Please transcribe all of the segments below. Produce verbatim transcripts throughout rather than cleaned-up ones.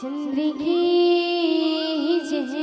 चंद्र की जय।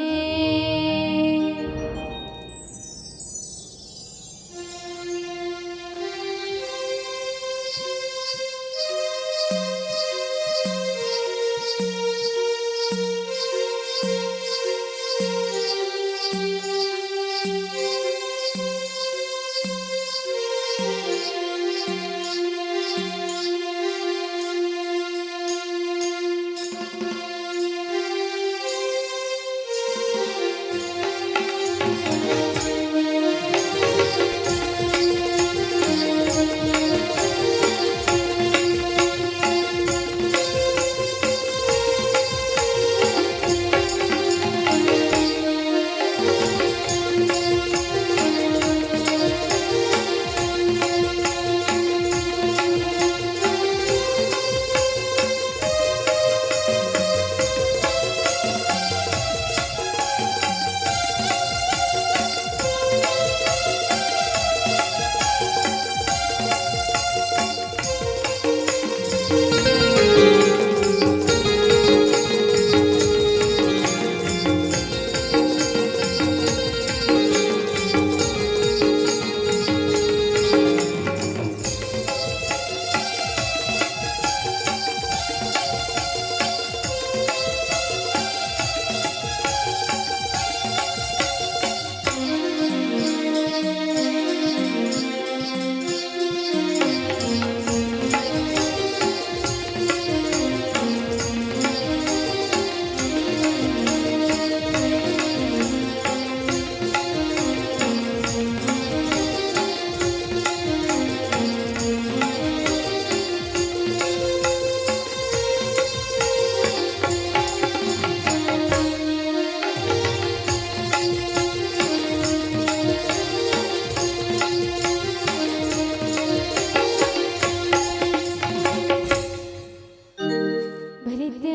भरत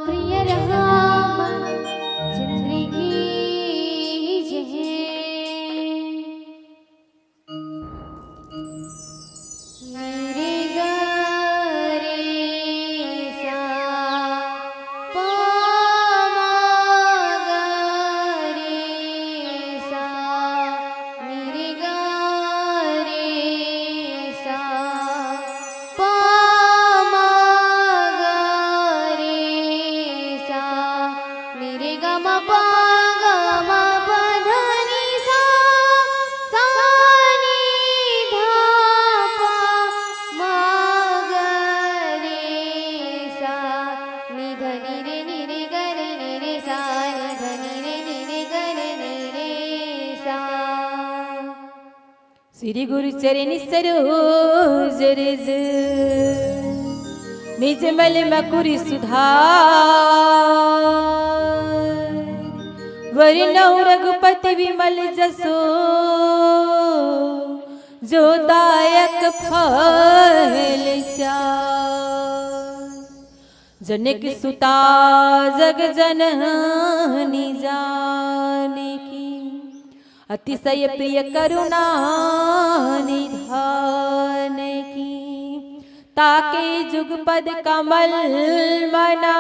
प्रिय राम चंद्र की जय। रे गा रे सा पा मा गा रे सा। रे गा रे सा पा मा गा रे सा। रे गा मा पा गा मा पा धा नी सा। सा नी धा पा मा गा रे सा। नी धा नी रे नी रे गा रे नी रे सा। नी धा नी रे नी रे गा रे नी रे सा। श्री गुरु चरण सरोज रज, निज मल मकुर सुधार। वरनउँ रघुपति विमल जसु, जो दायक फल चार। जनक सुता जग जननी जानकी, अतिशय प्रिय करुणा निधान की। ताके जुगपद कमल मना,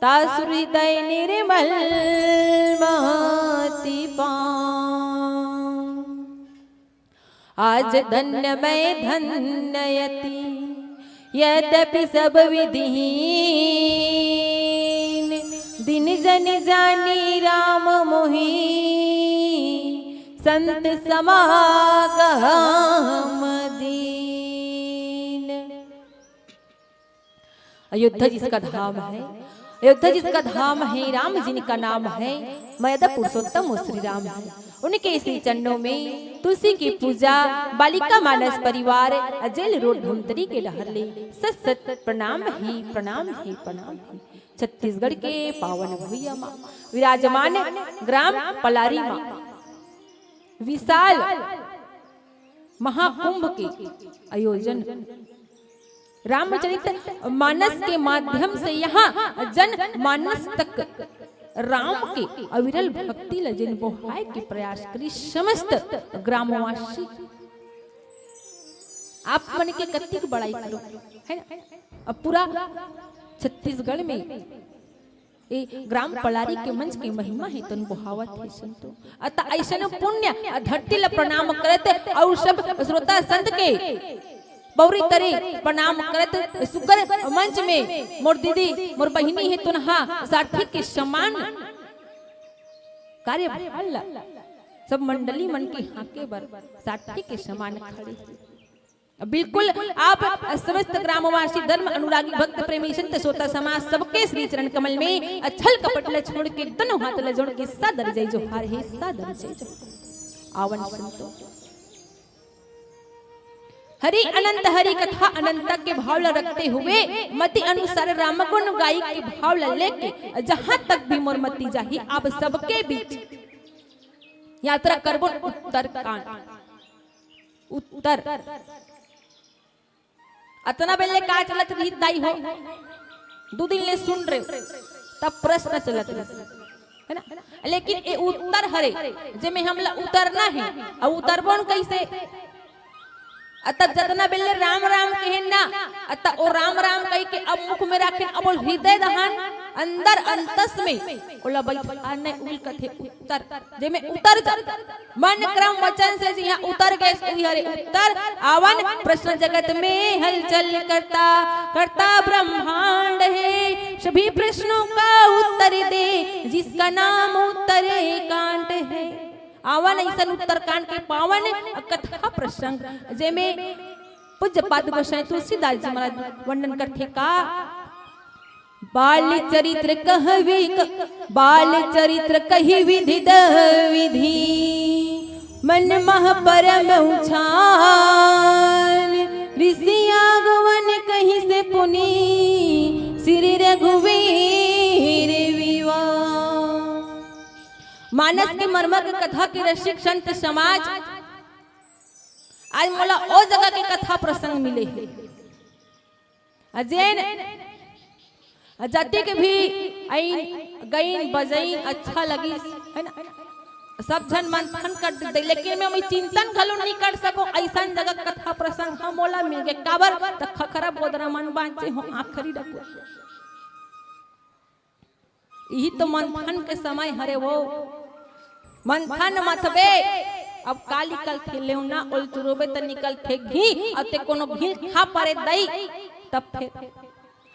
तासु हृदय निर्मल महति पाँव। आज धन्य मैं धन्य अति, यद्यपि सब विधिहीन। दीन जन जानी राम मोहि, संत समागम दीन। अयोध्या जिसका धाम है, अयोध्या जिसका धाम है, राम जिनका नाम है, मर्यादा पुरुषोत्तम वो श्री राम है। उनके श्री चरणों में तुलसी की पूजा, बालिका मानस परिवार, जेल रोड धमतरी के डहर ले सत सत प्रणाम ही प्रणाम ही प्रणाम ही। छत्तीसगढ़ के पावन भुइया मा विराजमान ग्राम पलारी मा विशाल महाकुंभ के आयोजन रामचरित मानस के माध्यम से यहाँ जन मानस तक राम के अविरल भक्ति ल जेन बोहाय के प्रयास करी समस्त ग्रामवासी। आप मन के कतिक बड़ाई करो, है ना? अब पूरा छत्तीसगढ़ में ए ग्राम पलारी के मंच के महिमा हे तन बोहावत हे संतो। अत अइसन पुण्य धरती ल प्रणाम करत अउ सब श्रोता संत के बौरी तरे प्रणाम करत सुग्घर मंच में मोर दीदी, मोर बहिनी हे तुनहा सारथी के समान कार्यभार ल सब मंडली मन के हाँके बर सारथी के समान खड़े हे। बिल्कुल, आप समस्त ग्रामवासी, धर्म अनुरागी, भक्त प्रेमी, संत श्रोता समाज सबके श्री चरण कमल में छल कपट ल छोड़ के दोनों हाथ ल जोड़ के सादर जय जोहार हे, सादर जय जोहार। आवन संतो, हरि अनंत हरि कथा अनंता के भाव ल रखते हुए मति अनुसार राम गुण गाई के भाव ल लेके जहां तक भी मोर मति जाही, आप सबके बीच यात्रा करबो उत्तरकांड। उत्तर। अतना बेले का चलत रहिस दाई हो? दू दिन ले सुन रहे हो, तब प्रश्न चलत रहिस, है ना? लेकिन ए उत्तर हरे, जेमे हमला उतरना हे, अउ उतरबो न कइसे? अत जतना बेले राम राम कहेन ना, अत ओ राम राम कहि के अब मुख में राखेन, अब ओ हृदय दहान अंदर अंतस में ओला बैठाने उल कथे उत्तर, जेमे उतर जा। मन क्रम वचन से जिहां उतर गे, उही हरे उत्तर। आवन प्रश्न जगत में हलचल करता, करता ब्रह्मांड है, सभी प्रश्नों का उत्तर दे, जिसका नाम उत्तर कांड है। आवन अइसन उत्तरकांड के पावन कथा प्रसंग, जेमे पूज्य पाद गोसाई तुलसीदास जी महाराज वर्णन करथे का, बाल चरित्र कहवी क-, बाल चरित्र कहि विधि द विधि। मन मह परम उछाल, ऋषि आगवन कहिस पुनि, श्री रघुवीर विवा। मानस के मर्मक कथा के रसिक संत समाज, आज मोला ओ जगह के कथा प्रसंग मिले हे। अ जेन, अ जतिक भी आइन, गइन, बजइन, अच्छा लगिस, है ना? सब झन मंथन कर दे, लेकिन मैं, मैं चिंतन घलो नहीं कर सको। अइसन जगह कथा प्रसंग हम मोला मिल गे। काबर? त खखरा बोदरा मन बांचे हो आखिरी डकुआ। इही तो मंथन के समय हरे वो। मंथन मथबे, अब का निकलथे लेवना, ओल चुरोबे त निकलथे घी, अउ ते कोनो घी खा परे दई, तब फेर।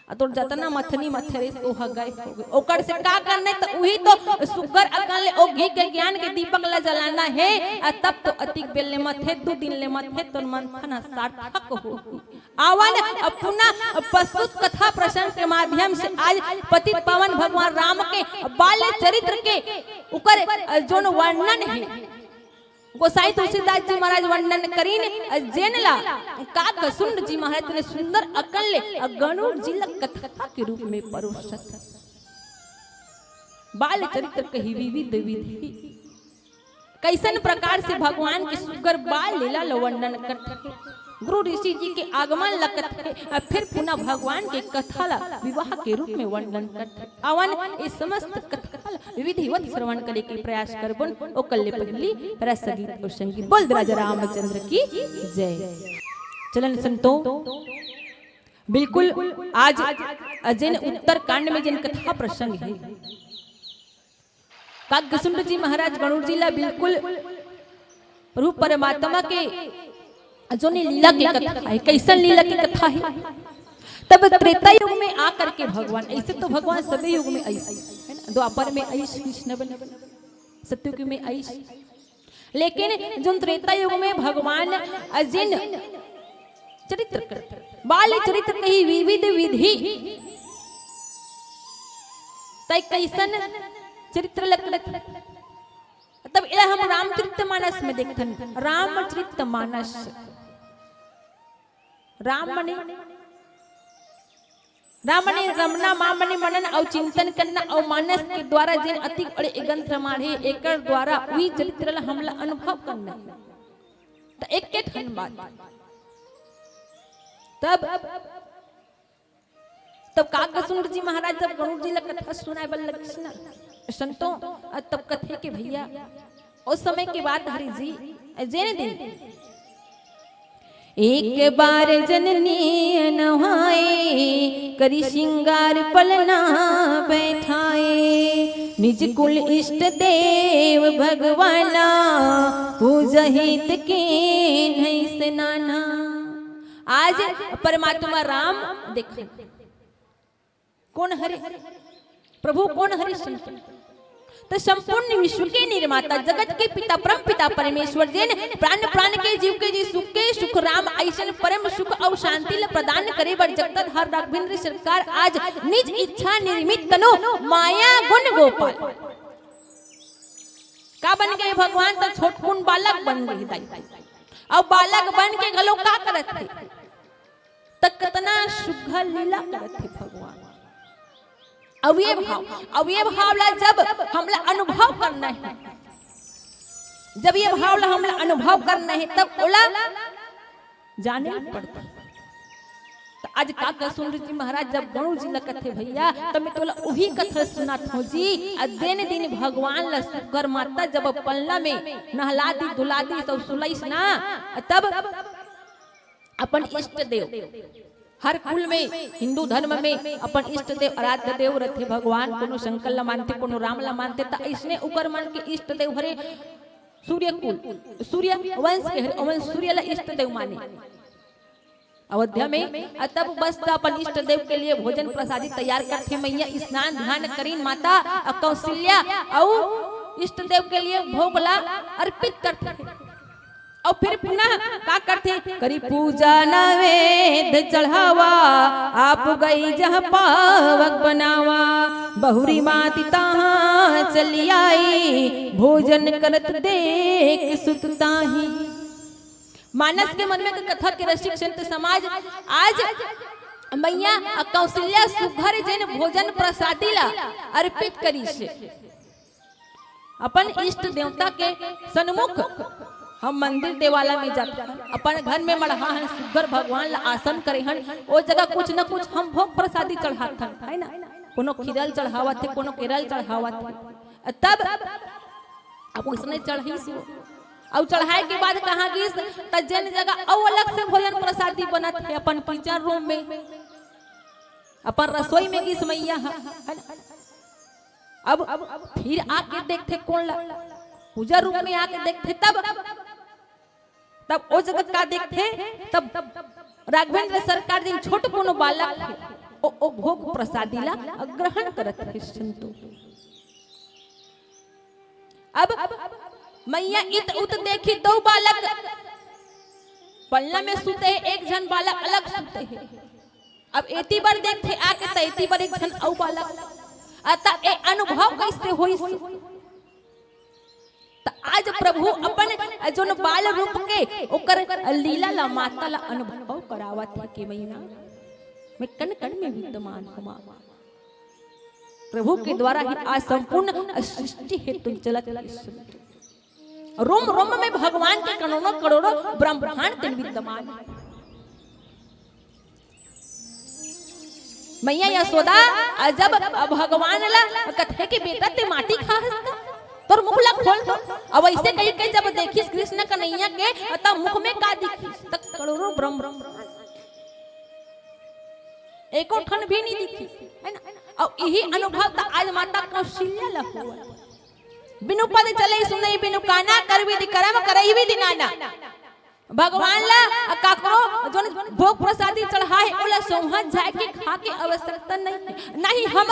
अ तोर जतना मथनी मथे रहिस, ओह गए होगे। ओकर से का करना हे? त उही तो सुग्घर अकन ले ओ घी के ज्ञान के दीपक ल जलाना हे, अ तब तो अतिक बेल ले मथे, दू दिन ले मथे, तोर मंथन ह सार्थक होही। आवन अपना प्रस्तुत कथा प्रसंग के माध्यम से आज पतित पावन भगवान राम के बाल्य चरित्र के उकर जोन वर्णन हे, गोसाई तुलसीदास जी महाराज वर्णन करिन, जेन ला काकसुंड जी महाराज ने सुंदर अकन ले गणुर जी ला कथा के रूप में परोसत। बाल चरित्र कही विविध विधि। कइसन प्रकार से भगवान के सुग्घर बाल लीला ल वर्णन करथे। गुरु ऋषि जी के आगमन ल कथे, अउ फिर पुनः भगवान के कथा ल विवाह के रूप में वर्णन करथे। आवन ए समस्त कथा ल विधिवत श्रवण करे के प्रयास करबोन, ओकर ले पहिली रस गीत अउ संगीत। बोल राजा रामचंद्र की जय। चलन संतो, बिल्कुल आज अ जेन उत्तरकांड में जेन कथा प्रसंग हे, काकसुंड जी महाराज गणुर जी ला बिल्कुल प्रभु परमात्मा के जोन लीला के कथा हे, कइसन लीला के कथा हे। तब त्रेता युग में आकर के भगवान, अइसे तो भगवान सभी युग में आइस, है ना? द्वापर में आइस कृष्ण बन, सतयुग में आइस, लेकिन जोन त्रेता युग में भगवान अ जेन चरित्र कर, बाल चरित्र कही विविध विधि, तय कइसन चरित्र ल करत। तब एला हम रामचरित मानस में देखथन, रामचरित मानस। राम मने, राम मने रमना, मा मने मनन अउ चिंतन करना अउ मानस के द्वारा जेन अति बड़े ए ग्रंथ रमाड़े, एकर द्वारा उही चरित्र ल हमला अनुभव करना हे। त एक के ठन बात। तब, तब काकसुंड जी महाराज जब गणुर जी ल कथा सुनाए बर लगिस ना, संतो, अ तब कथे के भैया, ओ समय के बात हरे जी, अ जेन दिन एक बार जननी नहाए, करी श्रृंगार पलना बैठाए। निज कुल इष्ट देव भगवाना, पूजा हित कीन्हैं स्नाना। आज परमात्मा राम देख कोन हरे? प्रभु कोन हरे? संपूर्ण, त संपूर्ण विश्व के निर्माता, जगत के पिता, परम पिता परमेश्वर, जेन प्राण प्राण के जीव के जी सुख के सुख राम अइसन परम सुख अउ शांति ल प्रदान करे बर जगत हर राघवेंद्र सरकार आज निज इच्छा निर्मित तनु माया गुण गोपाल। का बन गे भगवान? त छोटकुन बालक बन गे दाई। अउ बालक बन के घलो का करत हे? त कतना सुघर लीला करत हे भगवान। अउ ये भाव, अउ ये भाव ला जब हमला अनुभव करना हे, जब ये भाव ला हमला अनुभव करना हे, तब ओला जाने ल पड़थे। त आज का कसुंदर जी महाराज जब गणू जी ल कथे भैया, त मैं तोला उही कथा सुनात हूँ जी। अ दिन दिन भगवान ला सुघर माता जब पलना में नहला दी, दुला दी, सब सुलइस ना, तब अपन इष्ट देव, हर कुल में, हिंदू धर्म में अपन इष्ट देव, आराध्य देव रथे भगवान, कोनो शंकर ला मानथे, कोनो राम ला मानथे, त अइसने उकर मन के इष्ट देव हरे सूर्य कुल, सूर्य वंश के हरे, ओमन सूर्य ला इष्ट देव माने। अयोध्या में, अ तब बस त अपन इष्ट देव के लिए भोजन प्रसादी तैयार करथे मैया, स्नान ध्यान करीन माता, अ कौशल्या अउ इष्ट देव के लिए भोग ला अर्पित करथे। अउ फिर पुनः का करथे? करी पूजा नैवेद्य चढ़ावा, आप गई जहाँ पावक बनावा। बहुरी माती तहाँ चली आई, भोजन करत देख सुत ताही। मानस के मन में कथा के रसिक संत समाज आज मैया कौशल्या सुघर जेन भोजन प्रसादी ला अर्पित करिस। अपन इष्ट देवता के सन्मुख हम मंदिर देवाला में जाथन, अपन घर में मढ़ा हन, सुघर भगवान ला आसन करे हन, ओ जगह कुछ न कुछ हम भोग प्रसादी चढ़ाथन, है ना? कोनो खीरल चढ़ावत हे, कोनो केरल चढ़ावत हे। तब अब उसने चढ़ीस वो, अउ चढ़ाए के बाद कहाँ गिस, त जेन जगह अउ अलग से भोजन प्रसादी बनत हे अपन किचन रूम में, अपन रसोई में गिस मैया ह, है ना? अब फिर आके देखथे कोन ला, पूजा रूम में आके देखथे तब, तब ओ जगह का देखथे, तब राघवेंद्र सरकार दिन छोट कोनो बालक हे, ओ, ओ भोग प्रसादी ला ग्रहण करत हे संतो। अब मैया इत उत देखी दो बालक पलना में सुते हे, एक झन बालक अलग सुते हे। अब एती बर देखथे आके त एती बर एक झन अउ बालक। अतः ए अनुभव कइसे होइस? त आज प्रभु अपन जोन बाल रूप के ओकर लीला ला माता ला अनुभव करावत हे कि मैया मैं कण कण में विद्यमान हूँ। प्रभु के द्वारा ही आज संपूर्ण सृष्टि हे तुम चलत हे। रोम रोम में भगवान के करोड़ों करोड़ों ब्रह्मांड तेन विद्यमान हे। मैया यशोदा अजब भगवान ला कथे के बेटा ते माटी खा हस का? तोर मुख ला खोल तो। अब अइसे कहि के जब देखिस कृष्ण कन्हैया के त मुख में का दिखिस? त करोड़ों ब्रह्म, एको ठन भी नहीं दिखिस, है ना? अउ इही अनुभव त आज माता कौशल्या ला हुआ। बिनु पद चले सुनई बिनु काना, कर विधि करम करई विधि नाना। भगवान ला काकरो जोन भोग प्रसादी चढ़ाए, ओला सोहत जाए के खा के आवश्यकता नहीं हे। नहीं, हम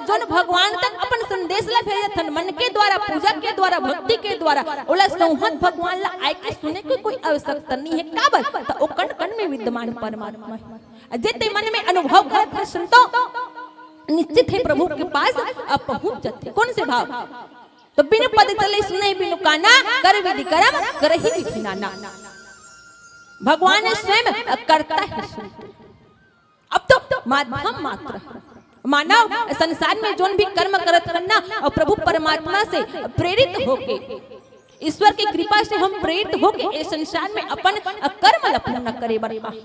जोन भगवान तक अपन संदेश ला भेजत हन, मन के द्वारा, पूजा के द्वारा, भक्ति के द्वारा, ओला सोहत भगवान ला आए के सुने के कोई आवश्यकता नहीं हे। काबर? त ओ कण कण में विद्यमान परमात्मा हे। जे ते मन में अनुभव करत हे संतो, निश्चित हे प्रभु के पास अब पहुंच जाथे। कौन से भाव? त बिनु पद चले सुनई बिनु काना, कर विधि करम करही विधि नाना। भगवान स्वयं करता हे संतो। अब तो माध्यम मात्र हे। मानव संसार में जोन भी कर्म करत हन ना, अउ प्रभु परमात्मा से प्रेरित होके, ईश्वर के कृपा से हम प्रेरित होके ए संसार में अपन कर्म ला पूर्ण करे बर आए।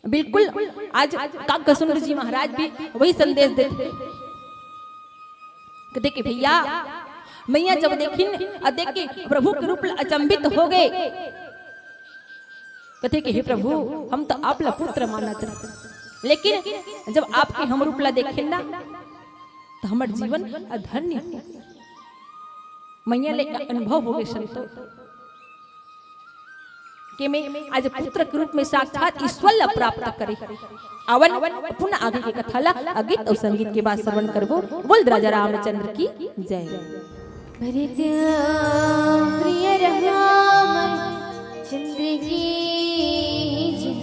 बिल्कुल, आज काकसुंड जी महाराज भी वही संदेश देथे। कथे कि भैया, मैया जब देखिन, अ देख के प्रभु के रूप ला अचंभित हो गे। कथे कि हे प्रभु, हम तो आप ला पुत्र मानत रहे, लेकिन जब आपके हम रूप ला देखेन ना, तो हमर जीवन अधन्य हो। मैया ले अनुभव हो गए संतो, कि मैं आज पुत्र के रूप में साक्षात ईश्वर ला प्राप्त करे। आवन पुनः आगे के कथा ला अगीत अउ संगीत के बाद श्रवण करबो। बोल राजा रामचंद्र की जय। भरत प्रिय रामचंद्र की जय।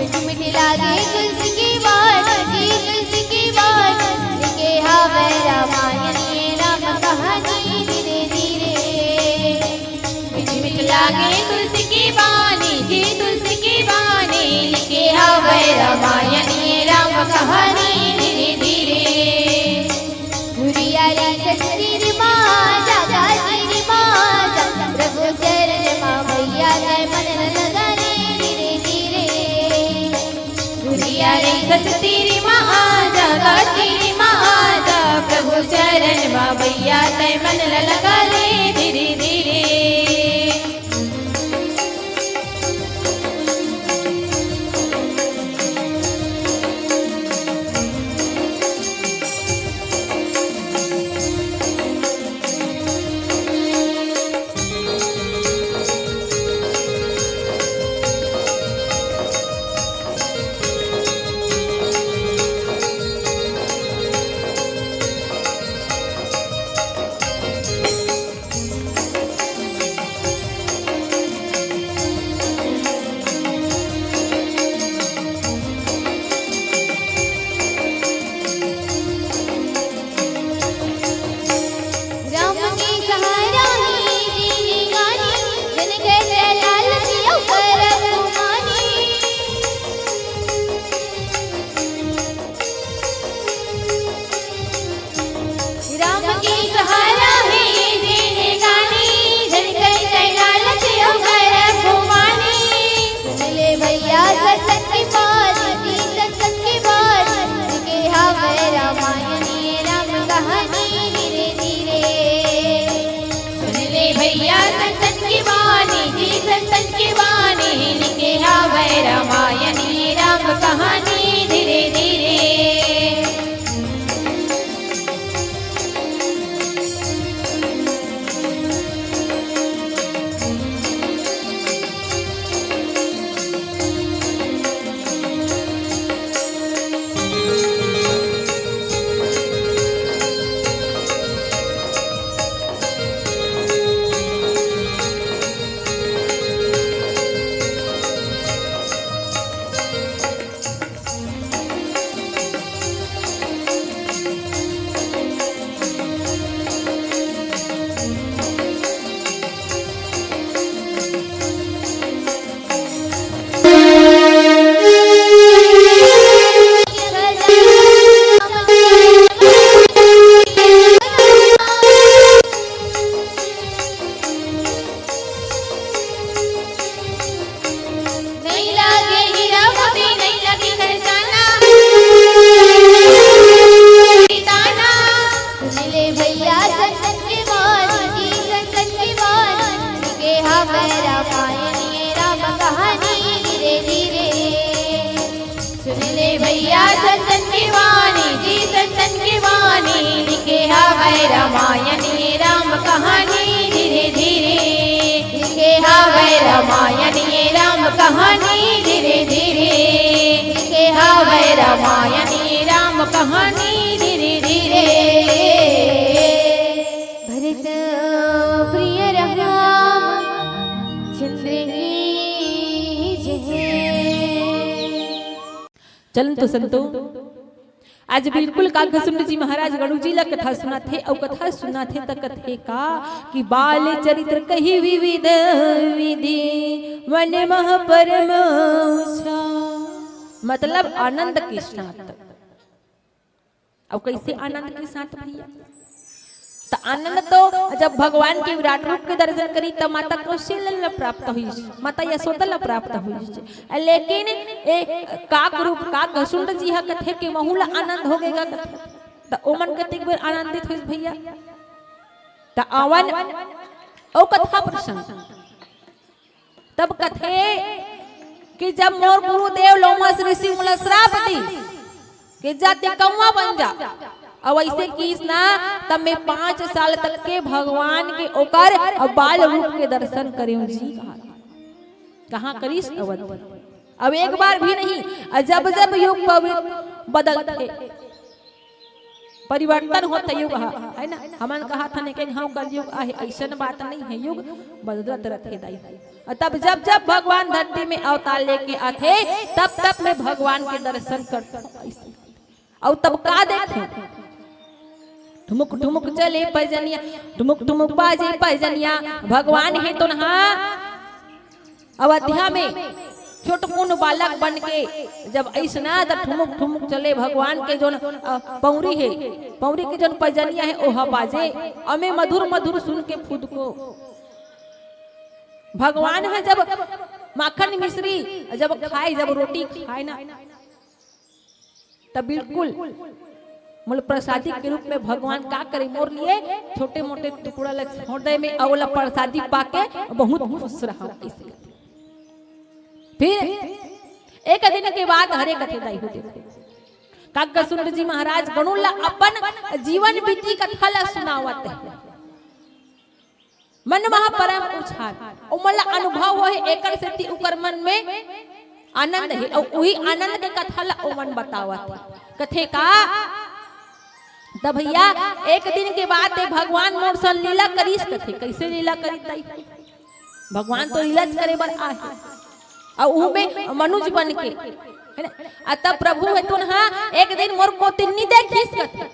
मीठ मीठ लागे तुलसी की बानी जी, तुलसी की बानी। लिखे हावय रामायण ये राम कहानी धीरे धीरे। मीठ मीठ लागे तुलसी की बानी जी, तुलसी की बानी। लिखे हावय रामायण ये राम कहानी धीरे धीरे। धुरिया रे कस्तूरी माँ, जागा तेरी माँ, जा प्रभु चरण माँ भैया, तै मन न लगा रे धीरे धीरे। धुरिया रे कस्तूरी माँ, जागा तेरी माँ, जा प्रभु चरण माँ भैया, तै मन न लगा रे धीरे धीरे। राम के सहारा ही जीने गानी, जन के जय लाल की अवकर कुमारी। राम के सहारा है जीने गानी, जन के जय लाल की अवकर कुमारी। सुन ले भैया संतन की बानी जी, संतन की बानी। लिखे हावय रामायण ये राम कहानी धीरे धीरे। सुन ले भैया संतन की बानी जी, संतन की बानी। लिखे हावय रामायण ये राम कहानी धीरे धीरे। नहीं लागे हीरा मोती, नहीं लागे खजाना। ताना। सुन ले भैया संतन के बानी जी, संतन के बानी। लिखे हावय रामायण ये राम कहानी धीरे धीरे। सुन ले भैया संतन की बानी जी, संतन की बानी। लिखे हावय रामायण ये राम कहानी धीरे धीरे। लिखे हावय रामायण ये राम कहानी धीरे धीरे। लिखे हावय रामायण ये राम कहानी धीरे धीरे। भरत प्रिय राम चंद्र की जय। चलन तो संतो, आज बिल्कुल काकसुंड जी महाराज गणू जी ला कथा सुनाथे, अउ कथा सुनाथे त कथे का कि बाल चरित्र कही विविध विधि, मन मह परम उछाल। मतलब आनंद के साथ। अउ कैसे आनंद के साथ भैया? त आनंद तो जब भगवान के विराट रूप के दर्शन करी, त माता कौशल्या ला प्राप्त हुई, माता यशोदा ला प्राप्त हुई। लेकिन ए काक रूप, काकसुंड जी ह कथे कि महू ला आनंद हो गे गा कथे। त ओमन कतेक बेर आनंदित हुई भैया? त आवन ओ कथा प्रसंग। तब कथे कि जब मोर गुरुदेव लोमश ऋषि मोला श्राप दीस कि जा ते कौवा बन जा, अउ ऐसे कीस ना, तब मैं पांच साल तक के भगवान के ओकर अउ बाल रूप के दर्शन करेंव जी। कहाँ करीस? अवध। अब एक बार भी नहीं, अउ जब जब युग पवित्र बदलथे, परिवर्तन होत हे युग ह, है ना? हमन कहा था ने के घाव कलयुग आहे, ऐसन बात नहीं है, युग बदलत रथे दाई। अउ तब जब जब भगवान धरती में अवतार लेके आथे, तब तब मैं भगवान के दर्शन करता हूँ। अउ तब का देखे? ठुमुक ठुमुक चले पैजनिया, ठुमुक ठुमुक बाजे पैजनिया। भगवान हे तो नहा अवधिया में छोटकुन बालक बन के जब ऐसना त ठुमुक ठुमुक चले भगवान के जोन, अ, पौरी हे, पौरी के जोन पैजनिया हे ओहा बाजे, अमे मधुर मधुर सुन के फुदको। भगवान हे जब माखन मिश्री जब खाए, जब रोटी खाए ना, त बिल्कुल मोला प्रसादी के रूप में भगवान का करे, मोर लिए छोटे मोटे टुकड़ा ला छोड़ दे, मैं अउ ओला प्रसादी पाके बहुत खुश रहा। फिर एक दिन के बाद हरे कथे दाई हो देखो, काकसुंड जी महाराज गणु ला अपन जीवन बीती कथा ला सुनावत हे। मन महा परम उछाल, ओमन ला अनुभव होए, एकर सेती उकर मन में आनंद हे, अउ उही आनंद के कथा ला ओमन बतावत हे। कथे का, त भैया, एक दिन के बात हे, भगवान मोर सन लीला करीस। कथे, कैसे लीला करीस दाई? भगवान तो लीलाच करे बर आहे, अउ उहू में मनुज बन के, है ना? अ तब प्रभु हे तुन हा एक दिन मोर कोति नी देखिस कथे।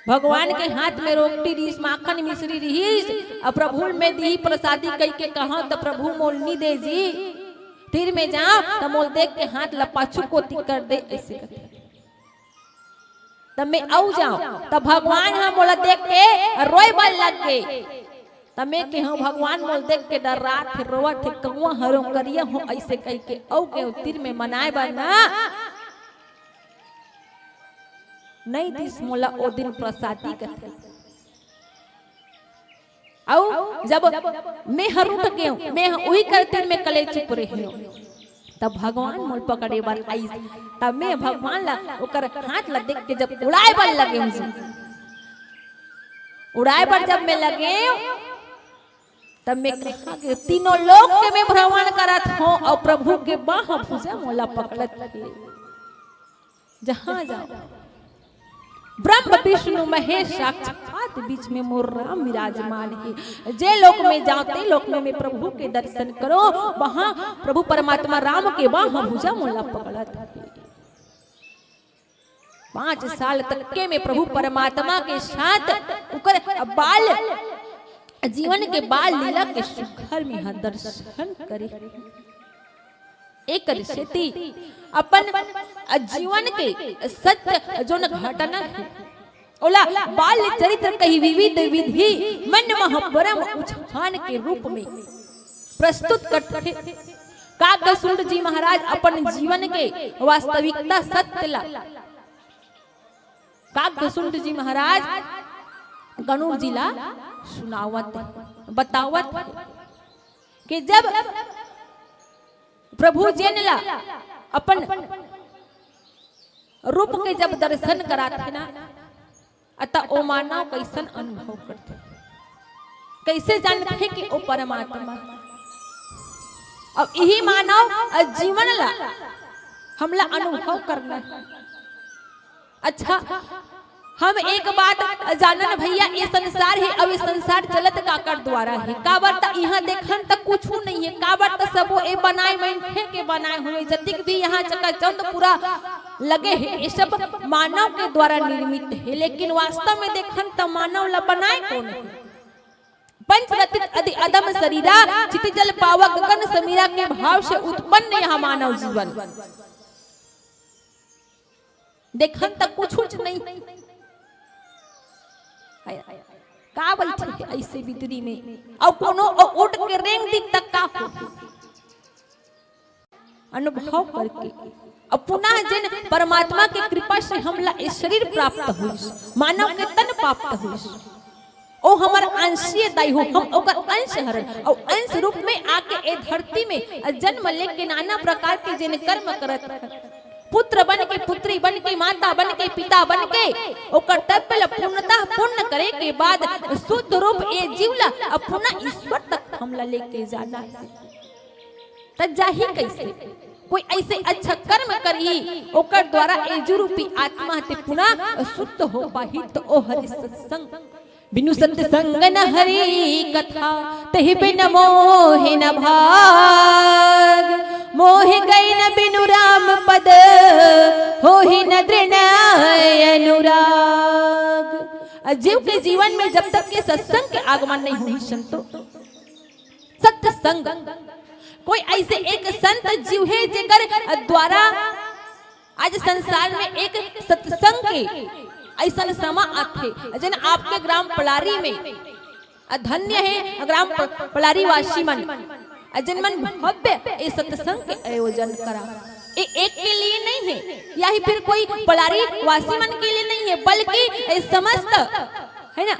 भगवान के हाथ में रोटी रिहिस, माखन मिश्री रिहिस, अउ प्रभु ल में दिही प्रसादी कहिके कहा, त प्रभु मोल नी दे जी, तीर में जाओ त मोल देख के हाथ ला पाछू कोति कर दे, ऐसे कथे। त में अउ जाओ, त भगवान ह मोला देख के रोए बर लग गे। त में केहूं, भगवान मोल देख के डर्रात हे, रोवत हे, कौवा हरों करिया हों, ऐसे कहिके अउ गेंव तीर में मनाए बर ना। नइ दिस मोला ओ दिन प्रसादी कथे। अउ जब में हर उठ गेंव, में ह उही कर तीर में कले चुप रेहेंव। तब भगवान मोल पकड़े बर आइस, तब में भगवान ला ओकर हाथ ला देख के जब उड़ाए बर लगेंव जी, उड़ाए बर जब में लगेंव, तब में कहा के तीनों लोक के में भ्रमण करत हों अउ प्रभु के बाह भुजा मोला पकड़त हे। जहाँ जाओ ब्रह्म विष्णु महेश साक्षात बीच में मोर राम विराजमान हे। जे लोक में जाओ ते लोक में, में प्रभु के दर्शन करो, वहाँ प्रभु परमात्मा राम के बाह भुजा मोला पकड़त हे। पांच साल तक के में प्रभु परमात्मा के साथ उकर बाल जीवन के बाल लीला के सुघर में ह दर्शन करे। एकर सेती अपन जीवन के सत्य जोन घटना हे, ओला बाल चरित्र कही विविध विधि मन मह परम उछान के रूप में प्रस्तुत करथे। काकसुंड जी महाराज अपन जीवन के वास्तविकता सत्य ला काकसुंड जी महाराज गणुर जी ला सुनावत हे, बतावत हे कि जब प्रभु जेन ला अपन रूप के जब दर्शन कराथे ना, अत ओ मानव कैसन अनुभव करथे, कैसे जानथे कि ओ परमात्मा हे। अब इही मानव जीवन ला हमला अनुभव करना हे। अच्छा, हम एक बात जानन भैया, ये संसार हे, अब ये संसार चलत काकर द्वारा हे? काबर त इहाँ देखन त कुछु नहीं हे, काबर त सबो ए बनाए मनखे के बनाए हुए, जतिक भी यहाँ चकाचौंध पूरा लगे हे, ये सब मानव के द्वारा निर्मित हे, लेकिन वास्तव में देखन त मानव ला बनाए कोन हे? पंच रत्न अति अधम शरीरा, क्षितिजल पावा गगन समीरा के भाव से उत्पन्न यहाँ मानव जीवन। देखन त कुछ कुछ नहीं। का बैठे हे ऐसे बिदरी में? अउ कोनो अउ उठ के रेंग दी त का हो? अनुभव करके अउ पुनः जेन परमात्मा के कृपा से हमला ए शरीर प्राप्त होइस, मानव के तन प्राप्त होइस, ओ हमर अंशीय दाई हो, हम ओकर अंश हरन, अउ अंश रूप में आके ए धरती में जन्म लेके नाना प्रकार के जेन कर्म करत हन, पुत्र बन के, पुत्री बन के, माता बन के, पिता बन के, ओ कर्तव्य ल पूर्णतः पूर्ण करे के बाद शुद्ध रूप ए जीव ल अउ पुनः ईश्वर तक हमला लेके जाना हे। त जाही कैसे? कोई ऐसे अच्छा कर्म करही, ओकर द्वारा ए जीव रूपी आत्मा ते पुनः शुद्ध हो पाही, त ओ हरि सत्संग। बिनु सत्संग न हरि कथा, तहि बिन मोहि न भाग। मोहि गई न बिनु राम पद, होहि न दृढ़ अनुराग। अ जीव के जीवन में जब तक के सत्संग के आगमन नहीं होही संतो, सत्संग। कोई ऐसे एक संत जीव हे जेकर द्वारा आज संसार में एक सत्संग के ऐसन समा आथे, जेन आपके ग्राम पलारी में, अ धन्य हे ग्राम प-, पलारी वासी मन, अ जेन मन भव्य ए सत्संग के आयोजन करा। ए एक के लिए नहीं हे, या ही फिर कोई पलारी वासी मन के लिए नहीं हे, बल्कि ए समस्त, है ना,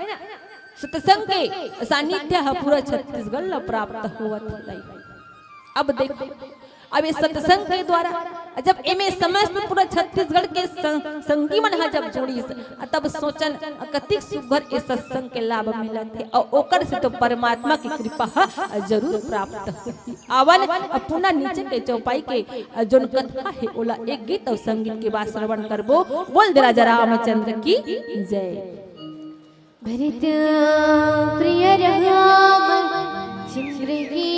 सत्संग के सानिध्य ह पूरा छत्तीसगढ़ ल प्राप्त होवत हे। अब देखो, अब ये सत्संग के द्वारा जब एमे समस्त पूरा छत्तीसगढ़ के सं-, संगी मन ह जब जुड़िस, तब सोचन कतिक सुघर ए सत्संग के लाभ मिलत हे, अउ ओकर से तो परमात्मा की कृपा ह जरूर प्राप्त होही। आवन, अब पुनः नीचे के चौपाई के जोन कथा हे, ओला एक गीत अउ संगीत के बाद श्रवण करबो। बोल दे राजा रामचंद्र की जय। भरत प्रिय राम चंद्र की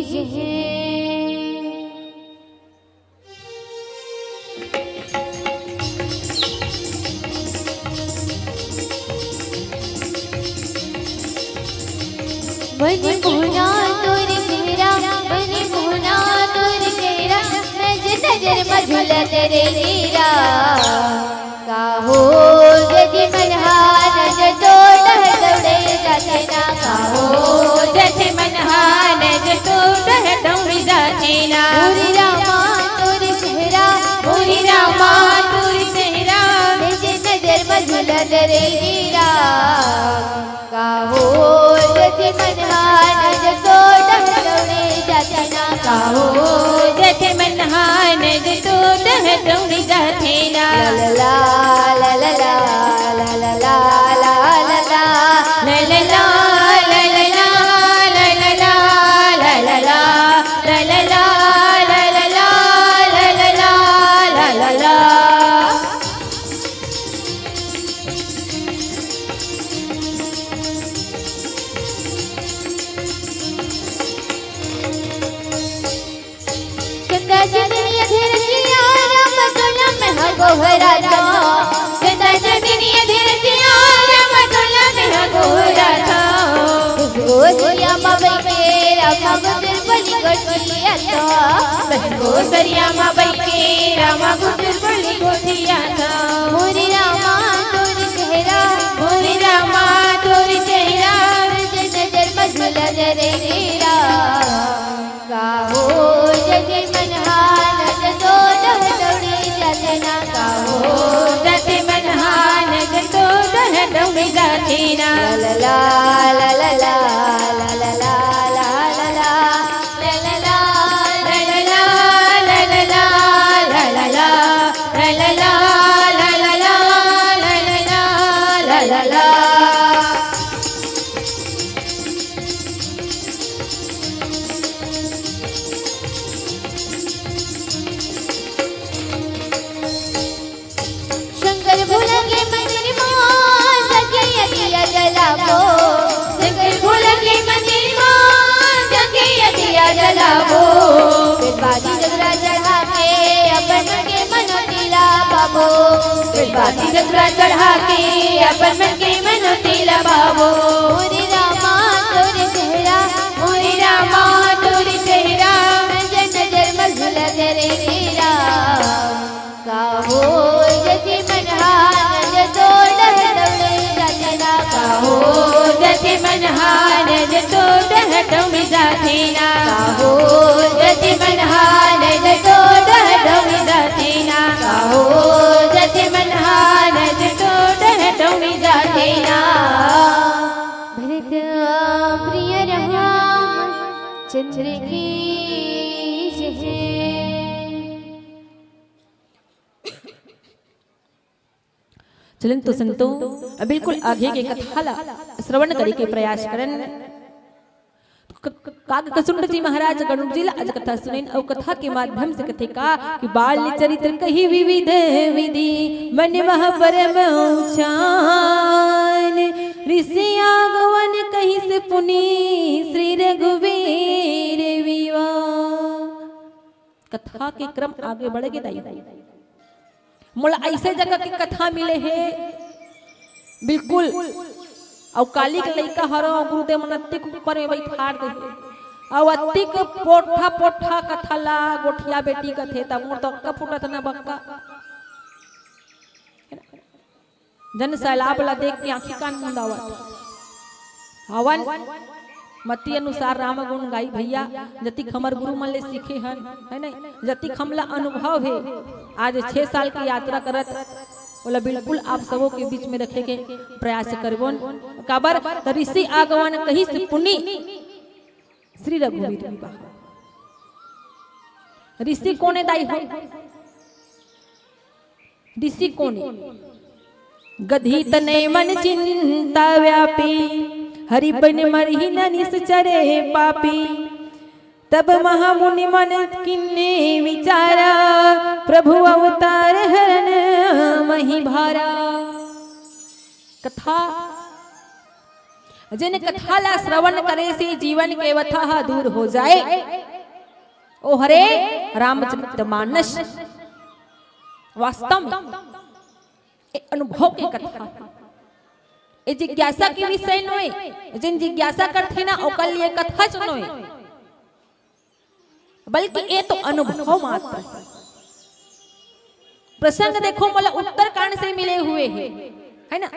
जय। बन मोहना तोर चेहरा, बन मोहना तोर चेहरा, नजर नजर मझुलत रे हीरा। काहो जति मनहा नजर तोर डहर दौड़े जाथे ना। काहो जति मनहा नजर तोर डहर दौड़े जाथे ना। मोरे रामा तोर चेहरा, मोरे रामा तोर चेहरा, नजर नजर मझुलत रे हीरा। काहो जति मनहा नजर तोर डहर दौड़े जाथे ना। काहो जति मनहा नजर तोर डहर दौड़े जाथे ना। ला ला ला, ला ला ला, ला ला ला, ला ला ला। चंदा चांदनी अंधेर किया, राम दुनिया में ह गोहरा था। चंदा चांदनी अंधेर किया, राम दुनिया में ह गोहरा था। खुशबू सरिया मा बइठे, रामा गुजर बलि गोठिया था। खुशबू सरिया मा बइठे, रामा गुजर बलि गोठिया था। मोरे रामा तोर चेहरा, मोरे रामा तोर चेहरा, नजर नजर मझुलत रे हीरा। काहो जति मनहा नजर तोर डहर दौड़े जाथे ना। काहो जति मनहा नजर तोर डहर दौड़े जाथे ना। ला ला ला, ला ला ला, ला ला ला, ला ला ला। शंकर भोला के मंदिर मा जाके अगिया जलाबो। शंकर भोला के मंदिर मा जाके अगिया जलाबो। फिर बाजी डगरा चढ़ा के अपन मन के मनो पाबो। बेलपाती दतुरा चढ़ा के अपन मन के मनौती ला पाबो। मोरे रामा तोर चेहरा, मोरे रामा तोर चेहरा, नजर नजर मधुला करे केरा। काहो जति मनहान जो तोड़ हटौनी जातिना, काहो जति मनहान जो तोड़ हटौनी जातिना, काहो जति मनहान जो तोड़ हटौनी जातिना, काहो जति मनहान जो तोड़ हटौनी जातिना। भरत प्रिय राम चंद्र की जय। चलन तो संतो, अब बिल्कुल आगे के कथा ला श्रवण करे के प्रयास करन। क-, क-, काग कसुंड जी महाराज गरुड़ जी ला आज कथा सुनेन, अउ कथा के माध्यम से कथे का कि बाल चरित्र कही विविध विधि, मन वह परम उचान। ऋषि आगवन कहिस पुनि श्री रघुवीर विवा। कथा के क्रम आगे बढ़ गे दाई। मोला ऐसे जगह के कथा मिले हे, बिल्कुल। अउ काली के लइका हरो, गुरुदेव मन अतिक ऊपर में बैठार दे हे। अउ अतिक पोठा पोठा कथा ला गोठिया बेटी कथे, त मोर तो अक्का फूटत ना बक्का। जन सैलाब ला देख के आंखी कान मुंदावत हवन। मति अनुसार राम गुण गाई भैया, जतिक हमर गुरु मन ले सीखे हन, है नहीं? जतिक हमला अनुभव हे, आज छह साल की यात्रा करत, ओला बिल्कुल आप सबो के बीच में रखे के प्रयास करबोन। काबर त ऋषि आगवन कहिस पुनि श्री रघुवीर विवा। ऋषि कोने दाई हो? ऋषि कोने? गदही तनय मन चिंता व्यापी, हरि बिन मरहि न निसचर पापी। तब महामुनि मन कीन्हे विचारा, प्रभु अवतार हरन महि भारा। कथा, जेन कथा ला श्रवण करे से जीवन के व्यथा ह दूर हो जाए, ओ हरे रामचरित मानस। वास्तव में ए अनुभव के कथा, ए जिज्ञासा के विषय नोय। जेन जिज्ञासा करथे ना, ओकर लिए कथा च नोय, बल्कि ए तो अनुभव मात्र हे। प्रसंग देखो, मोला उत्तरकांड से मिले हुए हे, है ना?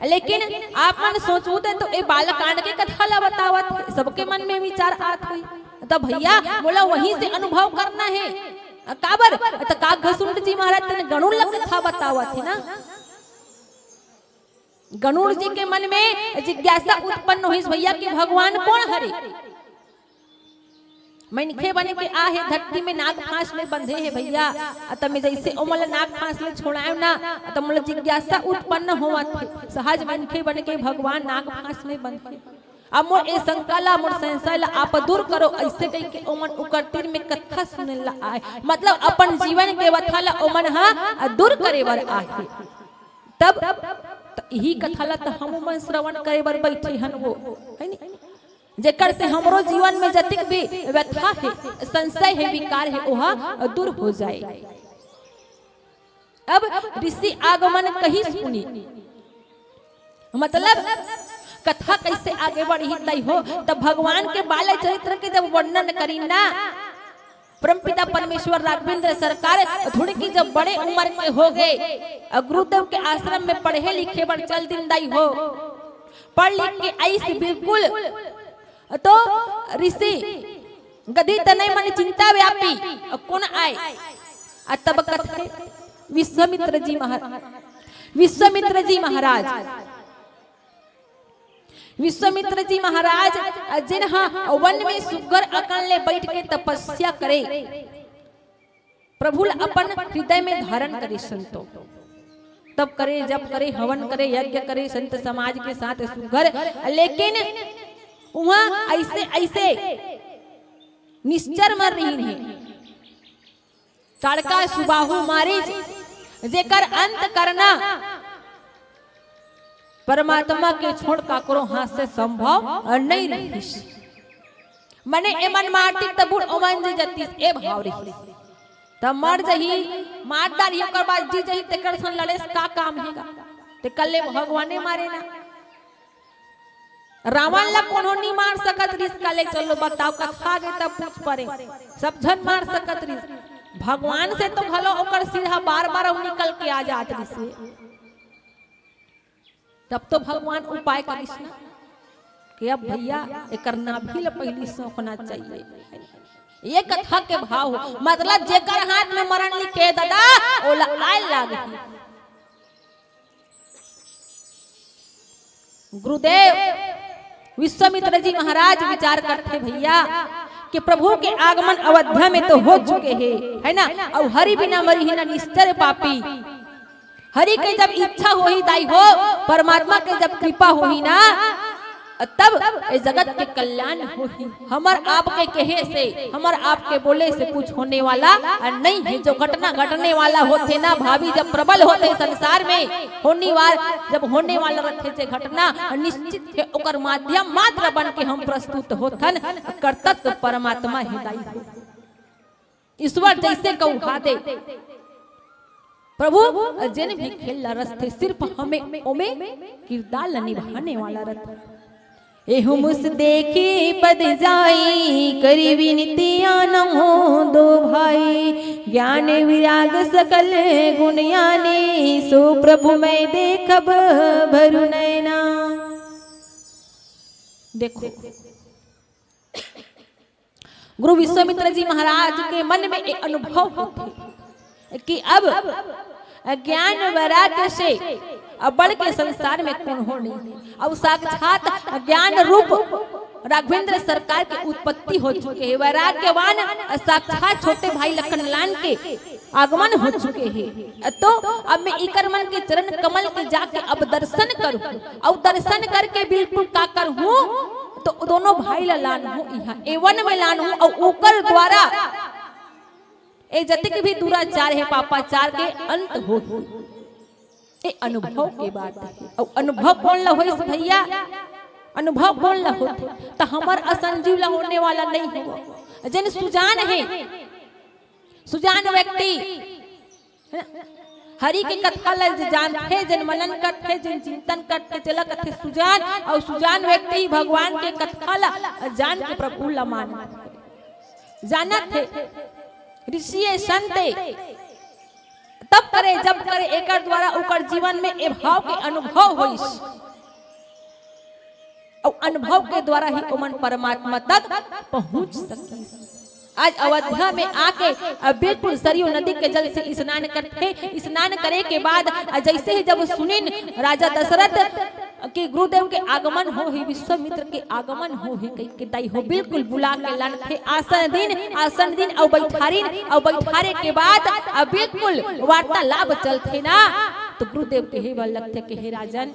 लेकिन आप मन सोचहू त, तो ए बालकांड के कथा ला बतावत हे, सबके मन में विचार आत होही, त भैया, मोला वहीं से अनुभव करना हे। काबर? त काग कसुंड जी महाराज तेन गरुड़ ला कथा बतावत हे ना। गरुड़ जी के मन में जिज्ञासा उत्पन्न होइस, भैया, कि भगवान कोन हरे? मनखे बन के आ हे, धरती में नाग फांस में बंधे हे भैया। अ त मैं जैसे ओमन ला नाग फांस ले छोड़ाएव ना, अ त मोला जिज्ञासा उत्पन्न होवत हे। सहज मनखे बन के भगवान नाग फांस में बंधे। अब मोर ए शंका ला, मोर संशय ला आप दूर करो, ऐसे कहि के ओमन उकर तीर में कथा सुने ला आए, मतलब अपन जीवन के व्यथा ला ओमन ह दूर करे बर आए। तब त इही कथा ला त हम मन श्रवण करे बर बैठे हन वो, है नी? जेकर से हमरो जीवन में जतिक भी व्यथा हे, संशय हे, विकार हे, ओहा दूर हो जाए। अब ऋषि आगवन कहिस पुनि, मतलब कथा कैसे आगे बढ़ही तई हो, तब भगवान के बाल चरित्र के जब वर्णन करी ना, परमपिता परमेश्वर राघवेंद्र सरकार थोड़ी की जब बड़े उम्र के हो गए, अ गुरुदेव के आश्रम में पढ़े लिखे बर चल दिन दाई हो। पढ़ लिख के आइस बिल्कुल, तो ऋषि गदही तनय मन चिंता व्यापी, अ कोन आए? अ तब कथे विश्वामित्र जी महाराज, विश्वामित्र जी महाराज, विश्वामित्र जी महाराज, अ, जिन ह वन में सुग्घर अकन ले बैठ के तपस्या करे, प्रभु ल अपन हृदय में धारण करे संतो। तप करे, जप करे, हवन करे, यज्ञ करे, संत समाज के साथ सुग्घर, लेकिन उहाँ ऐसे, ऐसे निश्चर मन रहिन हे। काड़का सुबाहु मारिच, जेकर अंत करना परमात्मा के छोड़ काकरो हाथ से संभव नइ रहिस। मने एमन मारतिस त बूढ़ ओमन जी जतिस, ए भाव रहिस। त मर जही, मार डारही, ओकर बाद जी जही, तेकर सन लड़े से का काम हे गा? ते कल्ले भगवाने मारे ना। रावण ला कोनो नहीं मार सकत रिस, कल्ले चलो बताओ, कथा गे तब पूछ परे, सब झन मार सकत रिस। भगवान से तो घलो ओकर सिरहा बार बार अउ निकल के आ जात रिस। तब तो भगवान उपाय करिस ना कि अब भैया, एकर नाभि ल पहिली सोखना चाहिए। ये कथा के भाव हो, मतलब जेकर हाथ में मरण लिखे दादा, ओला आय लागही। गुरुदेव विश्वामित्र जी महाराज विचार करथे भैया कि प्रभु के आगमन अवध्या में तो हो चुके हे, है ना? अउ हरि बिना मरिही ना निश्चर पापी। हरि के जब इच्छा होही दाई हो, परमात्मा के जब कृपा होही ना, तब ए जगत के कल्याण होही। हमर आपके कहे से, हमर आपके बोले से कुछ होने वाला नहीं है। जो घटना घटने वाला होथे ना भाभी, जब प्रबल होथे संसार में, होने वाल-, जब होने वाला रथे जे घटना, निश्चित है ओकर माध्यम मात्र बन के हम प्रस्तुत होथन। कर्ता तो परमात्मा हे दाई हो। ईश्वर जैसे कहू हा दे। प्रभु जेन भी खेल ला रचथे, सिर्फ हमें ओमे किरदार ला निभाने वाला रथे। एहू मुस देखी पद जाई, करी विनती आनहु दो भाई। ज्ञान विराग सकल गुण यानी, सो प्रभु मैं देखब भरु नैना। देखो, गुरु विश्वामित्र जी महाराज के मन में एक अनुभव होथे कि अब ज्ञान वैराग्य से बढ़ के संसार में कोनो नहीं है। अब साक्षात ज्ञान रूप राघवेंद्र सरकार के उत्पत्ति हो चुके हैं। वैराग्यवान साक्षात छोटे भाई लखनलाल के आगमन हो चुके हैं। तो अब मैं इकर मन के चरण कमल के जाके अब दर्शन करूं, अउ दर्शन करके बिल्कुल का करूं, तो दोनों भाई ला लानहूं, इहां एवन में लानहूं, अउ ओकर द्वारा ए जतिक भी दुराचार हे, पापाचार के अंत हो। ये अनुभव के बात हे। अउ अनुभव कोन ला होइस भैया? अनुभव कोन ला होथे? त हमर असन जीव ला होने वाला नहीं हो। जेन सुजान हे, सुजान व्यक्ति, है ना? हरि के कथा ला जे जानथे, जेन मनन करथे, जेन चिंतन करथे, तेला कथे सुजान। अउ सुजान व्यक्ति ही भगवान के कथा ला जान के प्रभु ला मान जानत हे। ऋषि ए, संत ए, तब करे, जब करे, एकर द्वारा ओकर जीवन में ए भाव के अनुभव होइस। अउ अनुभव के द्वारा ही ओमन परमात्मा तक पहुंच सकिस। आज अवध्या में आके, अ, बिल्कुल सरयू नदी के जल से स्नान करथे। स्नान करे के बाद, अ, जैसे ही जब सुनिन राजा दशरथ कि गुरुदेव के आगमन हो ही, विश्वामित्र के आगमन हो ही, कहि के दाई हो बिल्कुल बुला के लानथे। आसन दिन, आसन दिन अउ बैठारिन, अउ बैठारे के बाद, अ, बिल्कुल वार्तालाप चलथे ना, तो गुरुदेव कहे बर लगथे कि हे राजन,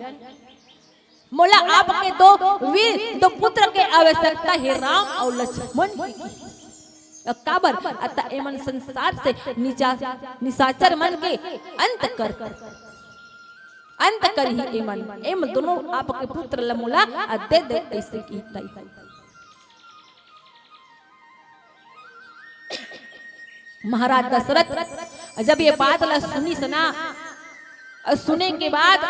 मोला आपके दो वीर, दो पुत्र के आवश्यकता हे, राम अउ लक्ष्मण के। काबर? अतः एमन संसार से निचा-, निशाचर मन के अंत कर, अंत करही एमन। एम दोनों आपके पुत्र ल मोला दे दे, ऐसे की तई। महाराज दशरथ जब ये बात ला सुनिस ना, अ, सुने के बाद,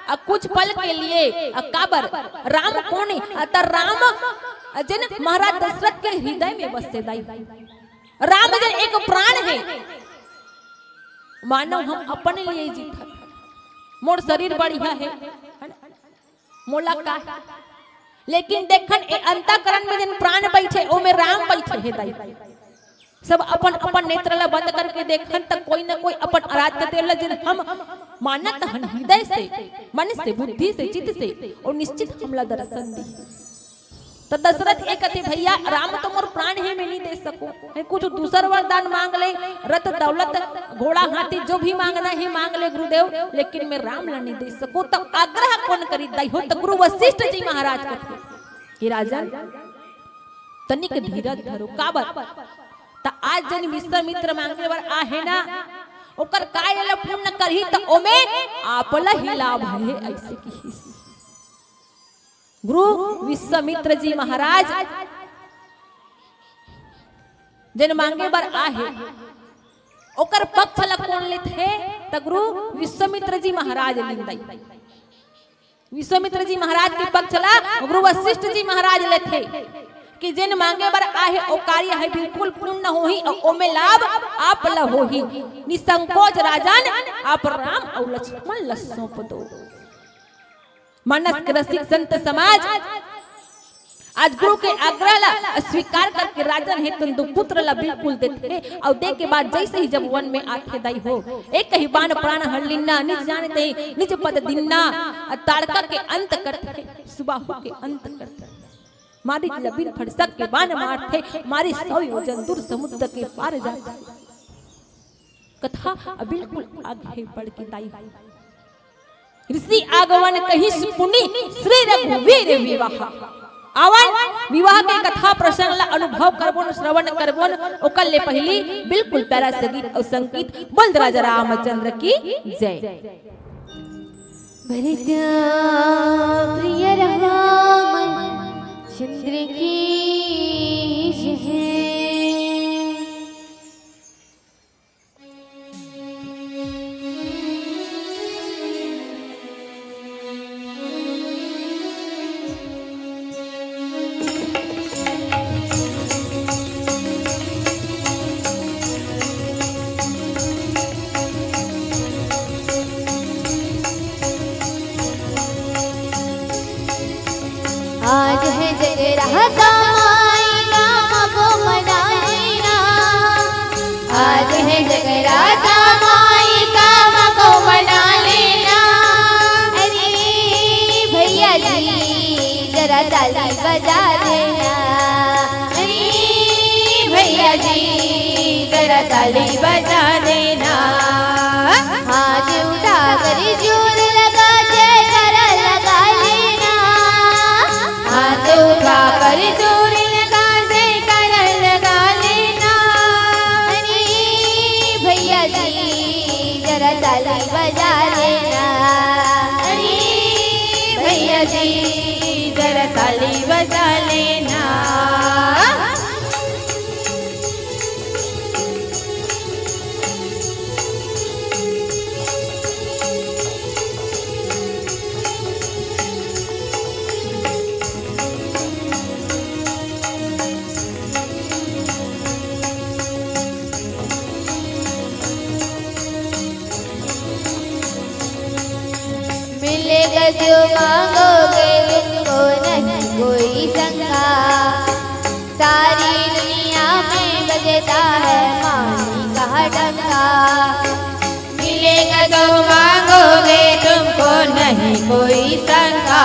अ, कुछ पल के लिए, अ, काबर राम कोन हे? अ, त राम, अ, जेन महाराज दशरथ के हृदय में बसे दाई। राम जेन एक प्राण हे, मानो हम अपन लिए जीथन। मोर शरीर बढ़िया हे, है ना? मोला का हे? लेकिन देखन, ए अंतःकरण में जेन प्राण बैठे, ओमे राम बैठे हे दाई। सब अपन अपन नेत्र ला बंद करके देखन, त कोई न कोई अपन आराध्य देव ला, जेन हम मानत हन हृदय से, मन से, बुद्धि से, चित्त से, अउ निश्चित हमला दर्शन दी। त दशरथ ए कथे, भैया, राम तो मोर प्राण हे, मैं नहीं दे सकूं, हे कुछ दूसर वरदान मांग ले, रथ दौलत, घोड़ा हाथी, जो भी मांगना हे मांग ले गुरुदेव, लेकिन मैं राम ला नहीं दे सकूं। तब आग्रह कोन करी दाई हो? त गुरु वशिष्ठ जी महाराज कथे कि राजन, तनिक धीरज धरो। काबर? त आज जेन विश्वामित्र मांगे बर आहे ना, ओकर काय ल पूर्ण करही त ओमे आप ल ही लाभ हे, ऐसे किहिस। गुरु विश्वामित्र जी महाराज जेन मांगे बर आहे, ओकर पक्ष ला कोन लेथे? त गुरु विश्वामित्र जी महाराज लिंदई। विश्वामित्र जी महाराज के पक्ष ला गुरु वशिष्ठ जी महाराज लेथे कि जेन मांगे बर आहे, ओ कार्य हे बिल्कुल पूर्ण होही अउ ओमे लाभ आप ल होही। निसंकोच राजन, आप राम अउ लक्ष्मण ल सौंप दो। मानस के रसिक संत समाज आज गुरु के आग्रह ला स्वीकार करके राजन हे तुंदु पुत्र ला बिल्कुल देथे। अउ दे के बाद जैसे ही जब वन में आथे दाई हो, एक ही बाण प्राण हर लीना, निज जान ते निज पद दीन्हा। ताड़का के अंत करथे, सुबाहु के अंत करथे। मारी लबिन फड़सक के बाण मारथे, मारी सौ योजन दूर समुद्र के पार जाथे। कथा अब बिल्कुल आगे बढ़ के दाई। ऋषि आगमन कहिस पुनि श्री रघुवीर विवाह। आवन विवाह के कथा प्रसंग ला अनुभव करबोन, श्रवण करबोन। ओकर ले पहिली बिल्कुल प्यारा सा गीत अउ संगीत। बोल राजा रामचंद्र की जय। भरत प्रिय राम चंद्र की जय। आज है जगराता माई राम को मना लेना, आज है जगराता माई राम को मना लेना। अरे भैया जी जरा ताली बजा देना, अरे भैया जी जरा ताली बजा देना। हाथ उठा कर जोर लगा जयकारा लगा लेना, हाथ उठा कर जोर लगा जयकारा लगा लेना। अरे भैया जी जरा ताली बजा लेना, अरे भैया जी जरा ताली बजा लेना। मिलेगा जो मांगोगे तुमको नहीं कोई शंका। सारी दुनिया में बजता है माई का डंका। मिलेगा जो मांगोगे तुमको नहीं कोई शंका।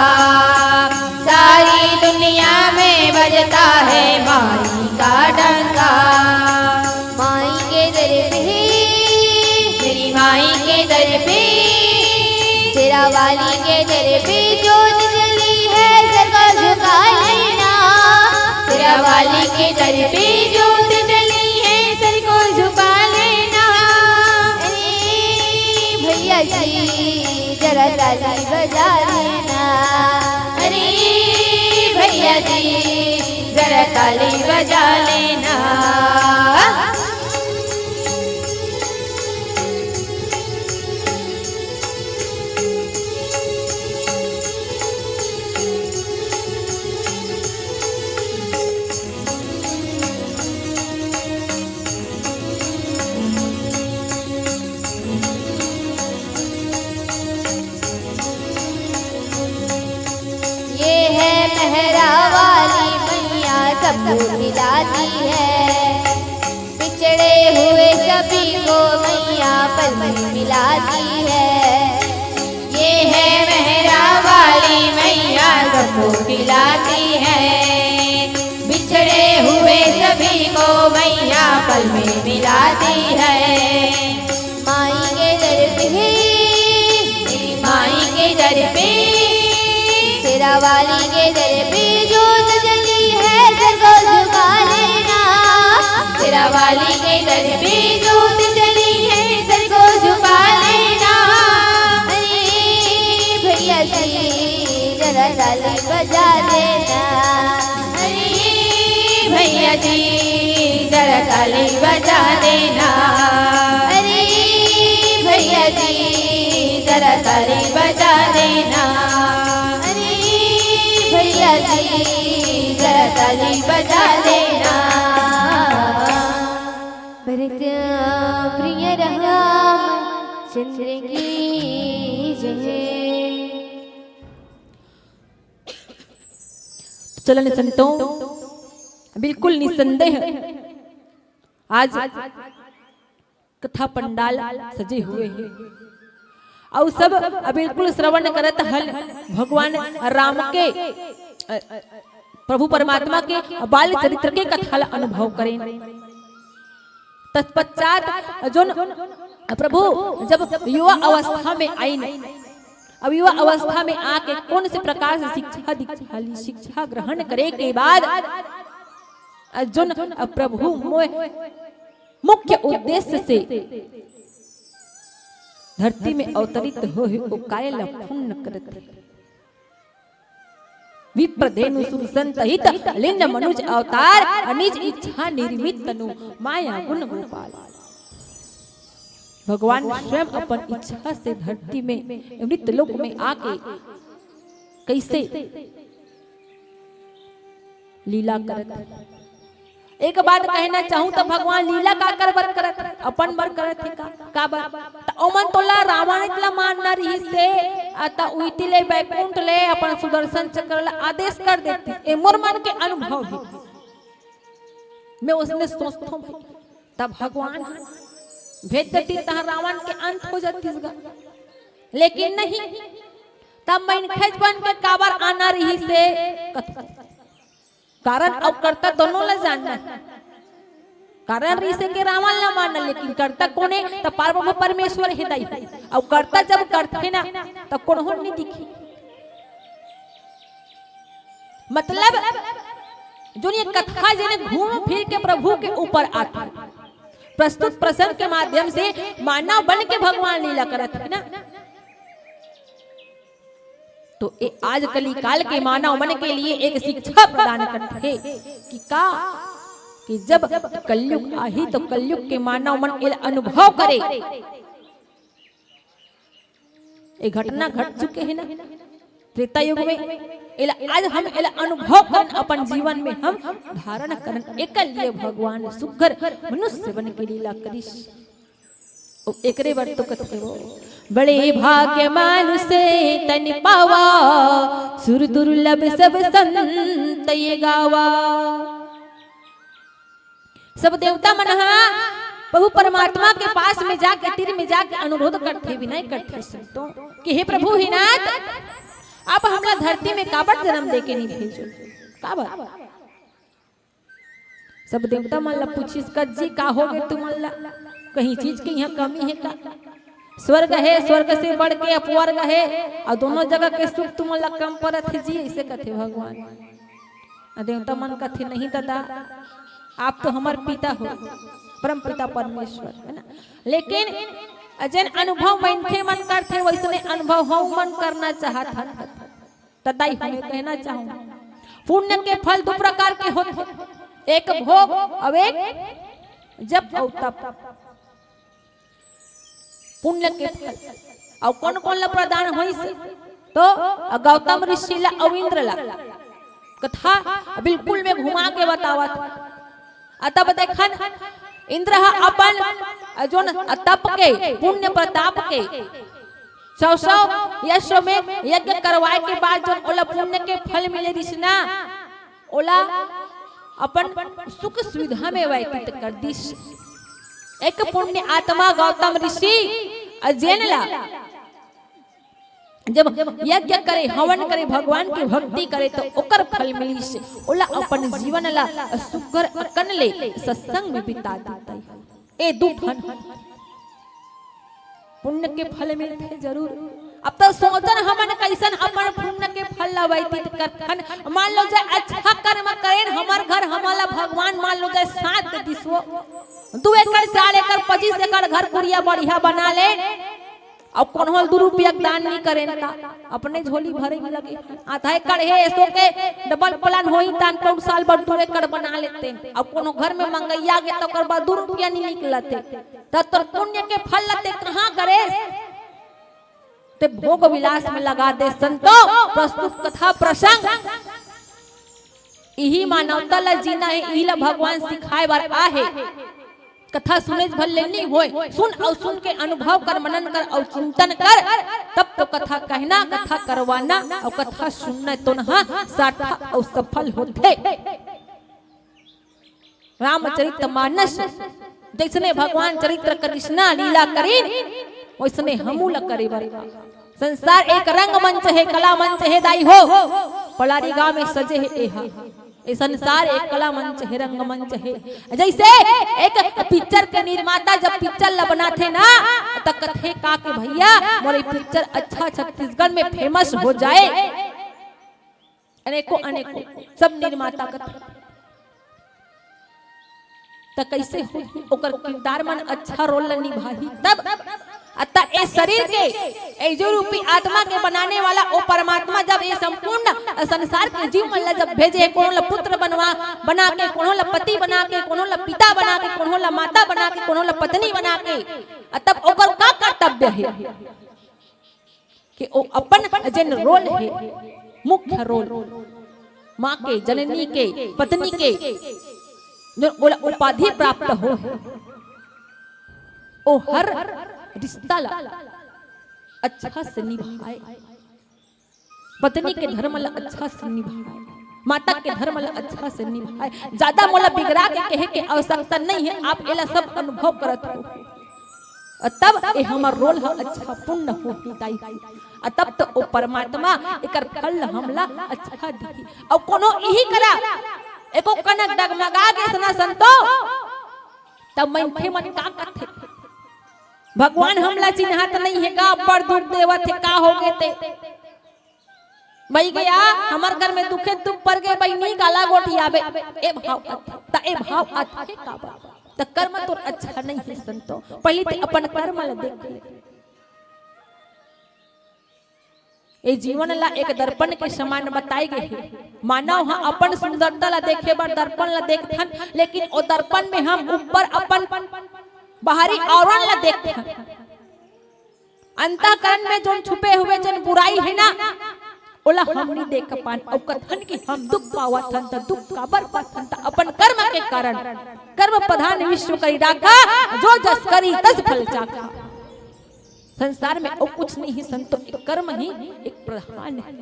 सारी दुनिया में बजता है माई का डंका। माई के दर पे, मेरी माई के दर पे, शेरा वाली के दर पे जोत जली है, सर को झुका लेना। शेरा वाली के दर पे जोत जली है, सर को झुका लेना। अरे भैया जी जरा ताली बजा लेना, अरे भैया जी जरा ताली बजा लेना। ये है मेहरा वाली मैया सबको खिलाती है, बिछड़े हुए सभी को मैया पल में मिलाती है। ये है मेहरा वाली मैया सबको खिलाती है, बिछड़े हुए सभी को मैया पल में मिलाती है। माई के दर पे, मेरी माई के दर पे, शेरा वाली के दर पे जोत जली है, सर को झुका लेना। शेरा वाली के दर पे जोत जली है, सर को झुका लेना। अरे भैया जी जरा ताली बजा देना, अरे भैया जी जरा ताली बजा देना। ताली बजा लेना। भरत प्रिय रामचंद्र की जय। चलो संतों, बिल्कुल निसंदेह आज कथा पंडाल सजे हुए हैं अउ सब बिल्कुल श्रवण करत हन भगवान राम के, अ, प्रभु परमात्मा के बाल चरित्र के कथा ला अनुभव करेन। तत्पश्चात जोन प्रभु जब युवा अवस्था में आइन, अब युवा अवस्था में आके कौन से प्रकार से शिक्षा दीक्षा ली, शिक्षा ग्रहण करे के बाद जोन प्रभु मोय मुख्य उद्देश्य से धरती में अवतरित होहे, ओ काय ला पूर्ण करत हे। विप्र धेनु सुर संत हित, लीन मनुज अवतार, निज इच्छा निर्मित तनु, माया गुण गोपाल। भगवान स्वयं अपन इच्छा से धरती में, मृत लोक में आके कैसे लीला करत हे। एक बात कहना चाहूं तो भगवान लीला काकर बर करत हे? अपन बर करत हे का? का बर? त ओमन तोला रावण ला मारना रहिस हे, आ त उइती ले बैकुंठ ले अपन सुदर्शन चक्र ला आदेश कर देती। ए मोर मन के अनुभव हे, मैं उसने सोचथों भाई, तब भगवान भेज देती तहां रावण के अंत हो जातीस गा। लेकिन नहीं, तब मनखेच बन के काबर आना रहिस हे कथों। कारण अउ कर्ता दोनों ला जानना हे। कारण रहिस हे के रावण ला मारना, लेकिन कर्ता कोन हे? त परम परमेश्वर हे दाई। अउ कर्ता जब करथे ना, त कोनो नहीं दिखी। मतलब जोन ये कथा जेन घूम फिर के प्रभु के ऊपर आथे, प्रस्तुत प्रसंग के माध्यम से मानव बन के भगवान लीला करत हे ना। तो ए आज कलिकाल के मानव मन के लिए एक शिक्षा प्रदान करत हे कि का, कि जब कलयुग आही तो कलयुग के मानव मन एला अनुभव करे। ए घटना घट चुके हे ना त्रेता युग में, एला आज हम एला अनुभव करन अपन जीवन में हम धारण करन। एकर लिए भगवान सुग्घर मनुष्य बन के लीला करिस। ओ एकरे बर तो कथे वो, बड़े भाग्य मानुष तन पावा, सुर दुर्लभ सब संत ये गावा। सब देवता मन ह प्रभु परमात्मा के पास में जाके, तीर में जाके अनुरोध करथे, विनय करथे संतों कि हे प्रभु, हे नाथ, आप हमला धरती में काबर जन्म देके नहीं भेजो, काबर? सब देवता मन ला पूछिस, "कज्जी, का हो गे तुमन ला? कहीं चीज के इहाँ कमी हे का? स्वर्ग हे, स्वर्ग से बढ़ के अपवर्ग हे, अउ दोनों जगह के सुख तुमन ला कम परत हे जी?" अइसे कथे भगवान। अउ देवता मन कथे, "नहीं दादा, आप तो हमर पिता हो, परम पिता परमेश्वर, हे ना? लेकिन जेन अनुभव मनखे मन करथे, वइसने अनुभव हमन करना चाहत हन।" त दाई, हम कहना चाहूं, पुण्य के फल दू प्रकार के होथे, एक भोग अउ एक जप अउ तप। पुण्य के फल अउ कोन कोन ला प्रदान होइस? तो गौतम ऋषि ला अउ इंद्र ला। कथा बिल्कुल में घुमा के बतावत। अतब देखन, इंद्र ह अपन जोन तप के, पुण्य प्रताप के, सौ सौ अश्वमेध यज्ञ करवाए के बाद जोन ओला पुण्य के फल मिले रिस ना, ओला अपन सुख सुविधा में व्यतीत कर दिस। एक पुण्य आत्मा गौतम ऋषि अजेन ला जब यज्ञ करे, हवन करे, भगवान के भक्ति करे, तो ओकर फल मिलिस। ओला अपन जीवन ला सुग्घर अकन ले सत्संग में बिता देता है। ए दू ठन पुण्य के फल मिलथे जरूर। अब तो सोचन हमन कइसन अपन पुण्य के फल ला व्यतीत करथन। मान लो जाए अच्छा कर्म करेन, हमर घर हमला भगवान मान लो जाए साथ दे दिस वो, दू एकड़, चार एकड़, पच्चीस एकड़ घर कुरिया बढ़िया बना ले, अउ कोनो ल दू रुपया के दान नइ करेन त अपने झोली भरे में लगे। आधा एकड़ हे, एसो के डबल प्लान होही त अंतउन साल बर दू एकड़ बना लेते। अउ कोनो घर में मंगइया गे त ओकर बर दू रुपया नइ निकलते। त तोर पुण्य के फल ल ते कहाँ करे? ते भोग विलास में लगा दे संतो। प्रस्तुत कथा प्रसंग इही मानवता ला जीना हे, इही ला भगवान सिखाए बर आहे। कथा सुने भर ले नहीं होय, सुन अउ सुन के अनुभव कर, मनन कर अउ चिंतन कर, तब तो कथा कहना, कथा करवाना अउ कथा सुनना तो नहा सार्थक अउ सफल होथे। रामचरित मानस जइसने भगवान चरित्र कृष्णा लीला करिन, वइसने हमू ला करे बर। संसार एक रंगमंच हे, कला मंच हे दाई हो। पलारी गांव में सजे हे एहा। ए संसार एक कला मंच हे, रंगमंच हे। जइसे एक पिक्चर के निर्माता जब पिक्चर ला बनाथे ना, त कथे का के भइया, मोर ये पिक्चर अच्छा छत्तीसगढ़ में फेमस हो जाए। अनेकों, अनेकों सब निर्माता कथे। त कइसे हो? ओकर किरदार मन अच्छा रोल ला निभाही तब। अतः ए शरीर के, ए जो रूपी आत्मा के बनाने वाला ओ परमात्मा जब ए संपूर्ण संसार के जीव मन ला जब भेजे हे, कोनो ला पुत्र बनवा, बना के, कोनो ला पति बना के, कोनो ला पिता बना के, कोनो ला माता बना के, कोनो ला पत्नी बना के, अ तब ओकर का कर्तव्य हे? कि ओ अपन जेन रोल हे, मुख्य रोल, माँ के, जननी के, पत्नी के, जो ओला उपाधि प्राप्त हो हे, ओ हर रिश्ता ला अच्छा से निभाए, पत्नी के धर्म ला अच्छा से निभाए, माता के धर्म ला अच्छा से निभाए। ज्यादा मोला बिगड़ा के कहे के आवश्यकता नहीं हे, आप एला सब अनुभव करत हो। अ तब ए हमर रोल ह अच्छा पुण्य होही दाई। अ तब तो ओ परमात्मा एकर फल ल हमला अच्छा दिही। अउ कोनो इही करा एको कनक डगमगा गे सना संतो, तब मनखे मन का कथे? भगवान हमला चिन्हात नहीं हे का? बड़ दुख देवत हे का? हो गे ते बई गया, हमर घर में दुखे दुख पर गे बहिनी, काला गोठियाबे। ए भाव आथे, त ए भाव आथे काबर? त कर्म तोर अच्छा नहीं हे संतो। पहली ते अपन कर्म ल देख ले। ए जीवन ला एक दर्पण के समान बताए गे हे। मानव ह अपन सुंदरता ला देखे बर दर्पण ला देखथन, लेकिन ओ दर्पण में हम ऊपर अपन बाहरी आवरण ला देखथन। अंतःकरण में जोन छुपे हुए जोन बुराई हे ना, ओला हम नहीं देख पान। अउ कथन कि हम दुख पावत हन, त दुख काबर पाथन? त अपन कर्म के कारण। कर्म प्रधान विश्व करी राखा, जो जस करी तस फल चाखा। संसार में अउ कुछ नहीं हे संतो, एक कर्म ही एक प्रधान हे।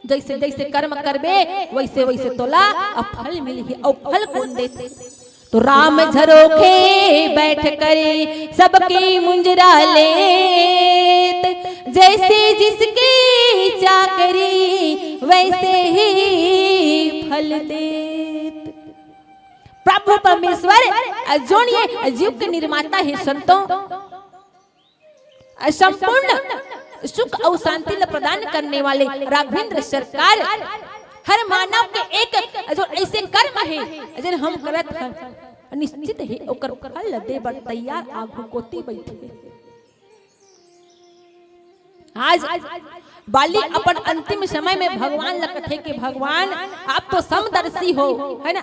जइसे जइसे कर्म करबे, वइसे वइसे तोला अब फल मिलही। अउ फल कोन देथे? तो राम झरोखे बैठ करी सबकी मुंजरा लेत, जइसे जिसकी चाकरी वइसे ही फल देत। प्रभु परमेश्वर जोन ये जीव के निर्माता हे संतो, संपूर्ण सुख अउ शांति ल प्रदान करने वाले राघवेंद्र सरकार हर मानव के एक जो ऐसे कर्म हे, जेन हम करत हन, निश्चित हे ओकर फल ल दे बर तैयार आघू कोती बइठे। आज बाली अपन अंतिम समय में भगवान ल कथे कि भगवान, आप तो समदर्शी हो, है ना?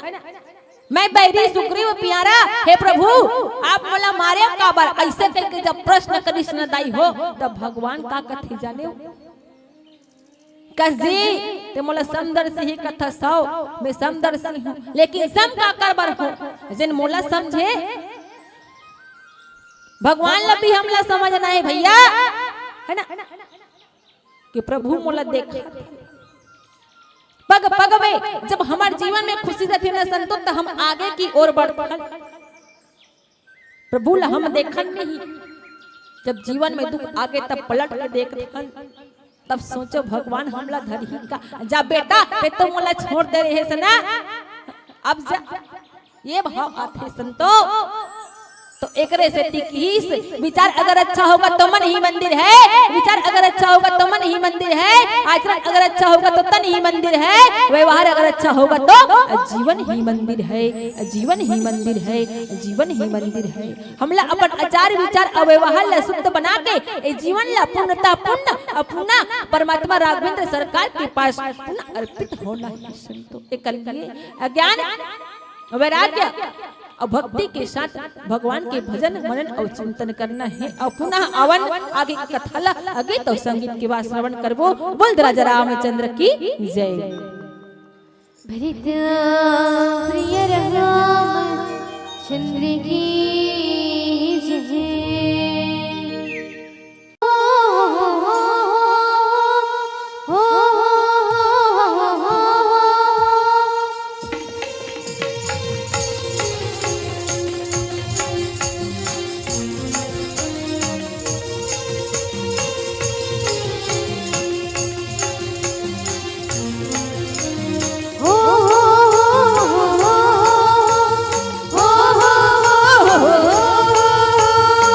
मैं बैरी सुग्रीव प्यारा, हे प्रभु, आप मोला मारे काबर? ऐसे करके जब प्रश्न करिस न दाई हो, तब भगवान का कथे जाने? कस जी, ते मोला समदर्शी ही कथस हव, मैं समदर्शी हूँ, लेकिन सम काकर बर हो, जेन मोला समझे। भगवान ला भी हमला समझना हे भैया, है ना? कि प्रभु मोला देखत हे। पग पग में जब हमर जीवन में खुशी रथे न संतो, त हम आगे की ओर बढ़थन। प्रभु ला हम देखन नहीं, जब जीवन में दुख आगे तब पलट के देखथन, तब सोचो भगवान हमला धरही का। जा बेटा, ते तो मोला छोड़ दे रहे से ना, अब जा। ये भाव आथे संतो। तो एकरे सेती किहिस, विचार अगर अच्छा होगा तो मन ही मंदिर है, विचार अगर अच्छा होगा तो मन ही मंदिर है, आचरण अगर अच्छा होगा तो तन ही मंदिर है, व्यवहार अगर अच्छा होगा तो जीवन ही मंदिर है, जीवन ही मंदिर है, जीवन ही मंदिर है। हमला अपन आचार विचार अउ व्यवहार ला शुद्ध बना के ए जीवन ला पूर्णता पूर्ण अपना परमात्मा राघवेंद्र सरकार के पास पुनः अर्पित होना है संतो। एकर लिए अज्ञान, वैराग्य अउ भक्ति के साथ भगवान के भजन, मनन अउ चिंतन करना है। अउ पुनः आवन आगे की कथा ला, आगे तो संगीत के बाद श्रवण करबो। बोल राजा रामचंद्र की जय। हरित प्रिय राम चंद्र की जय।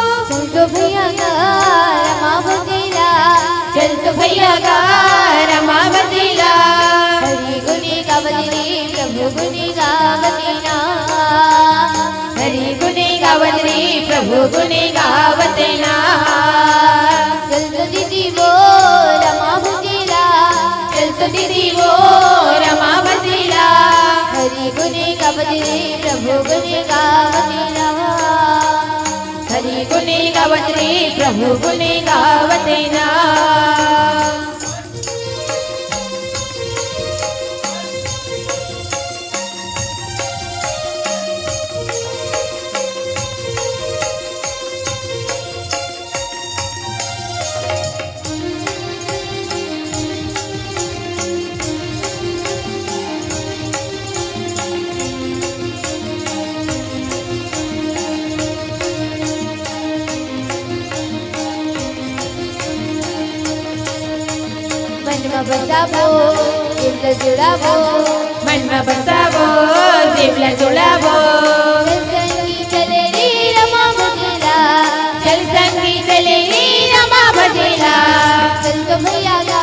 चल तो भैया गा रमा भजेला, चल तो भैया गा रमा भजेला। हरि गुनी गावत रे प्रभु गुनी गावत ना, हरि गुनी गावत रे प्रभु गुनी गावत ना। चल तो दीदी वो रमा भजेला, चल तो दीदी वो रमा भजेला। हरि गुनी गावत रे प्रभु गुनी गावत ना, हरि गुनी गावत रे प्रभु गुनी गावत ना। मन म बसाबो, दिल जुड़ाबो। मन म बसाबो, दिल जुड़ाबो। चल संगी चले रे रमा भजेला। चल संगी चले रे रमा भजेला। चल तो भैया गा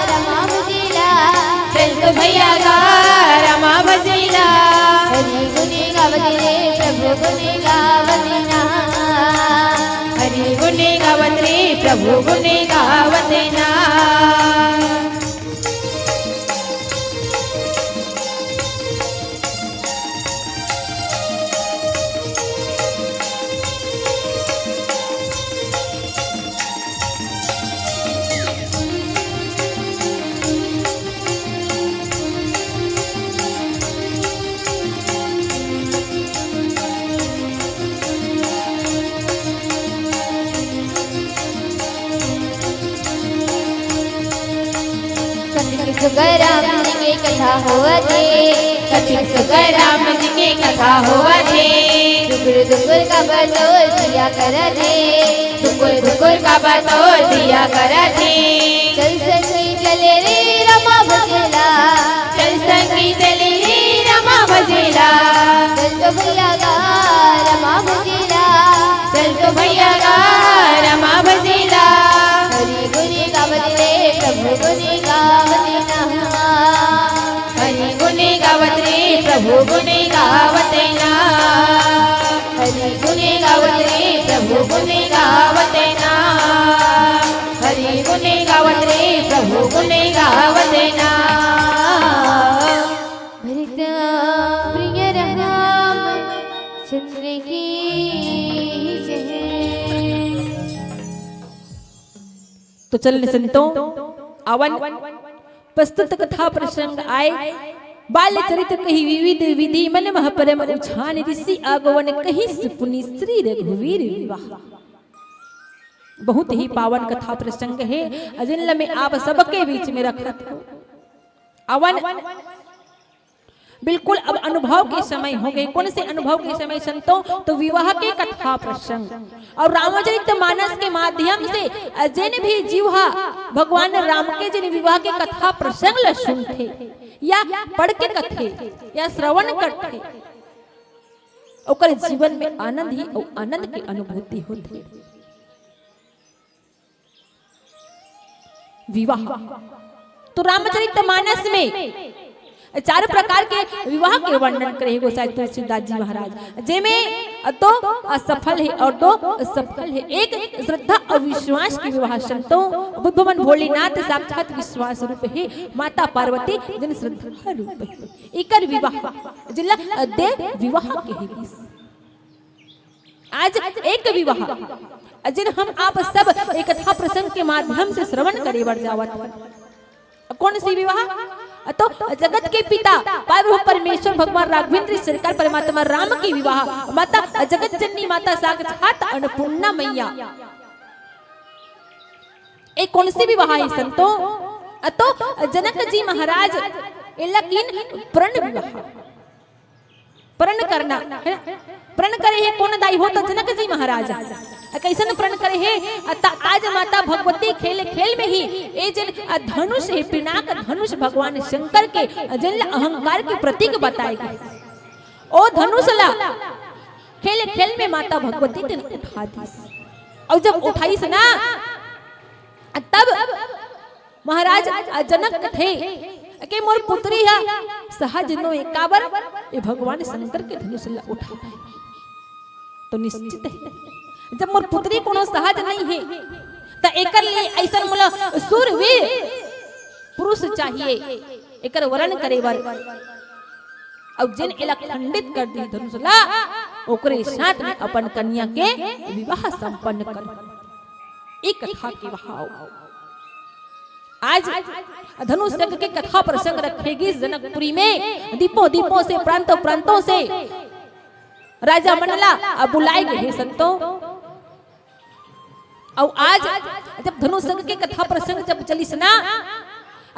रमा भजेला। चल तो भैया गा रमा भजेला। हरि गुनी गावत रे प्रभु गुनी गावत ना। हरि गुनी गावत रे प्रभु गुनी गावत ना। कथिक सुघर राम जी के कथा होवत हे। कथिक सुघर राम जी के कथा होवत हे। दुकुर दुकुर काबर तोर जिया करत हे। दुकुर दुकुर काबर तोर जिया करत हे। चल संगी चले रे रमा भजेला। चल संगी चले रे रमा भजेला। चल तो भैया गा रमा भजेला। चल तो भैया गा रमा भजेला। हरि गुनी गावत रे प्रभु गुनी गावत ना। हरि गुनी गावत रे प्रभु गुनी गावत ना। हरि गुनी गावत रे प्रभु गुनी गावत ना। हरि गुनी गावत रे प्रभु गुनी गावत ना। भरत प्रिय राम चंद्र की जय। तो चल निसंतो आवन प्रस्तुत कथा प्रसंग आय। बाल चरित कहि विविध विधि मन मह परम उछान ऋषि आगवन कहि सुपुनि श्री रघुवीर विवाह। बहुत ही पावन कथा प्रसंग हे, अजिन ल मैं आप सबके बीच में रखत हो। आवन बिल्कुल अब अनुभव के समय हो गए। कौन से अनुभव के समय संतो? तो विवाह के कथा प्रसंग और रामचरित मानस के माध्यम से जेन भी जीव हा भगवान राम के जेन विवाह के कथा प्रसंग ल सुनथे या पढ़ के कथे या श्रवण करथे, ओकर जीवन में आनंद ही अउ आनंद के अनुभूति होथे। विवाह। तो रामचरित मानस में चार प्रकार के विवाह के वर्णन करे हे गोसाई तुलसीदास जी महाराज, जेमे दो असफल हे और दो सफल हे। एक श्रद्धा और विश्वास के विवाह संतो, बुद्ध भगवान भोलेनाथ साक्षात विश्वास रूप हे, माता पार्वती जेन श्रद्धा रूप हे। एकर विवाह जिला देव विवाह के हे। आज एक विवाह, जेन हम आप सब एक कथा प्रसंग के माध्यम से श्रवण करे बर जावत हन। कौन सी विवाह? अतो जगत के पिता परब्रह्म परमेश्वर भगवान राघवेंद्र सरकार परमात्मा राम के विवाह माता जगत जननी माता साक्षात अन्नपूर्णा मैया। ए कोन से विवाह हे संतो? अतो जनक जी महाराज एला किन प्रण विवाह। प्रण करना, है ना? प्रण करे हे कोन दाई हो? त जनक जी महाराज। अ, कइसन प्रण करे हे? अ, त आज माता भगवती खेल खेल में ही ए जेन, अ, धनुष हे, पिनाक धनुष भगवान शंकर के, अ, जेन ला अहंकार के प्रतीक बताए गे। ओ धनुष ला खेल खेल में माता भगवती तेन उठा दिस। अउ जब उठाइस ना, तब महाराज जनक कथे के मोर पुत्री ह सहज नोहे, काबर ए भगवान शंकर के धनुष ला उठाए हे। तो निश्चित हे, जब मोर पुत्री कोनो सहज नइ हे, त एकर लिए अइसन मोला सूरवीर पुरुष चाहिए, एकर वरण करे बर। अउ जेन एला खंडित कर दी धनुष ला, ओकरे साथ में अपन कन्या के विवाह संपन्न कर। ई कथा के भाव। आज धनुष यज्ञ के कथा प्रसंग रखे गिस जनकपुरी में। दीपों दीपों से, प्रांतों प्रांतों से राजा मन ला बुलाए गे हे संतो। अउ आज जब धनुष यज्ञ के कथा प्रसंग जब चलिस ना,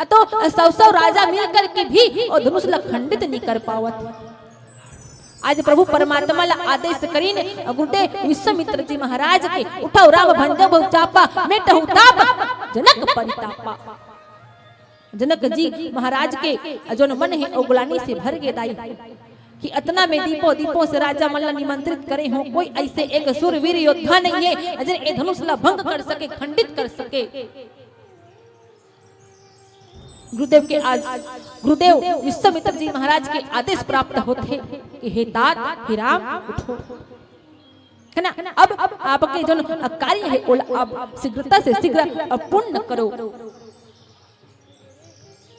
तो सौ सौ राजा मिल करके भी ओ धनुष ला खंडित नहीं कर पावत। आज प्रभु परमात्मा ला आदेश करिन गुरुदेव विश्वामित्र जी महाराज के, "उठव राम भंजव बहु चापा, मेटहु ताप जनक परितापा।" जनक जी महाराज के जोन मन हे ओ ग्लानि से भर गे दाई, कि अतना में दीपों दीपों से राजा मन ला निमंत्रित करे हों, कोई अइसे एक सूरवीर योद्धा नइ हे जेन ए धनुष ला भंग कर सके, खंडित कर सके। गुरुदेव के आज, गुरुदेव विश्वामित्र जी महाराज के आदेश प्राप्त होथे कि हे तात, हे राम, उठो। है ना? अब आपके जोन कार्य हे, ओला आप शीघ्रता से शीघ्र पूर्ण करो।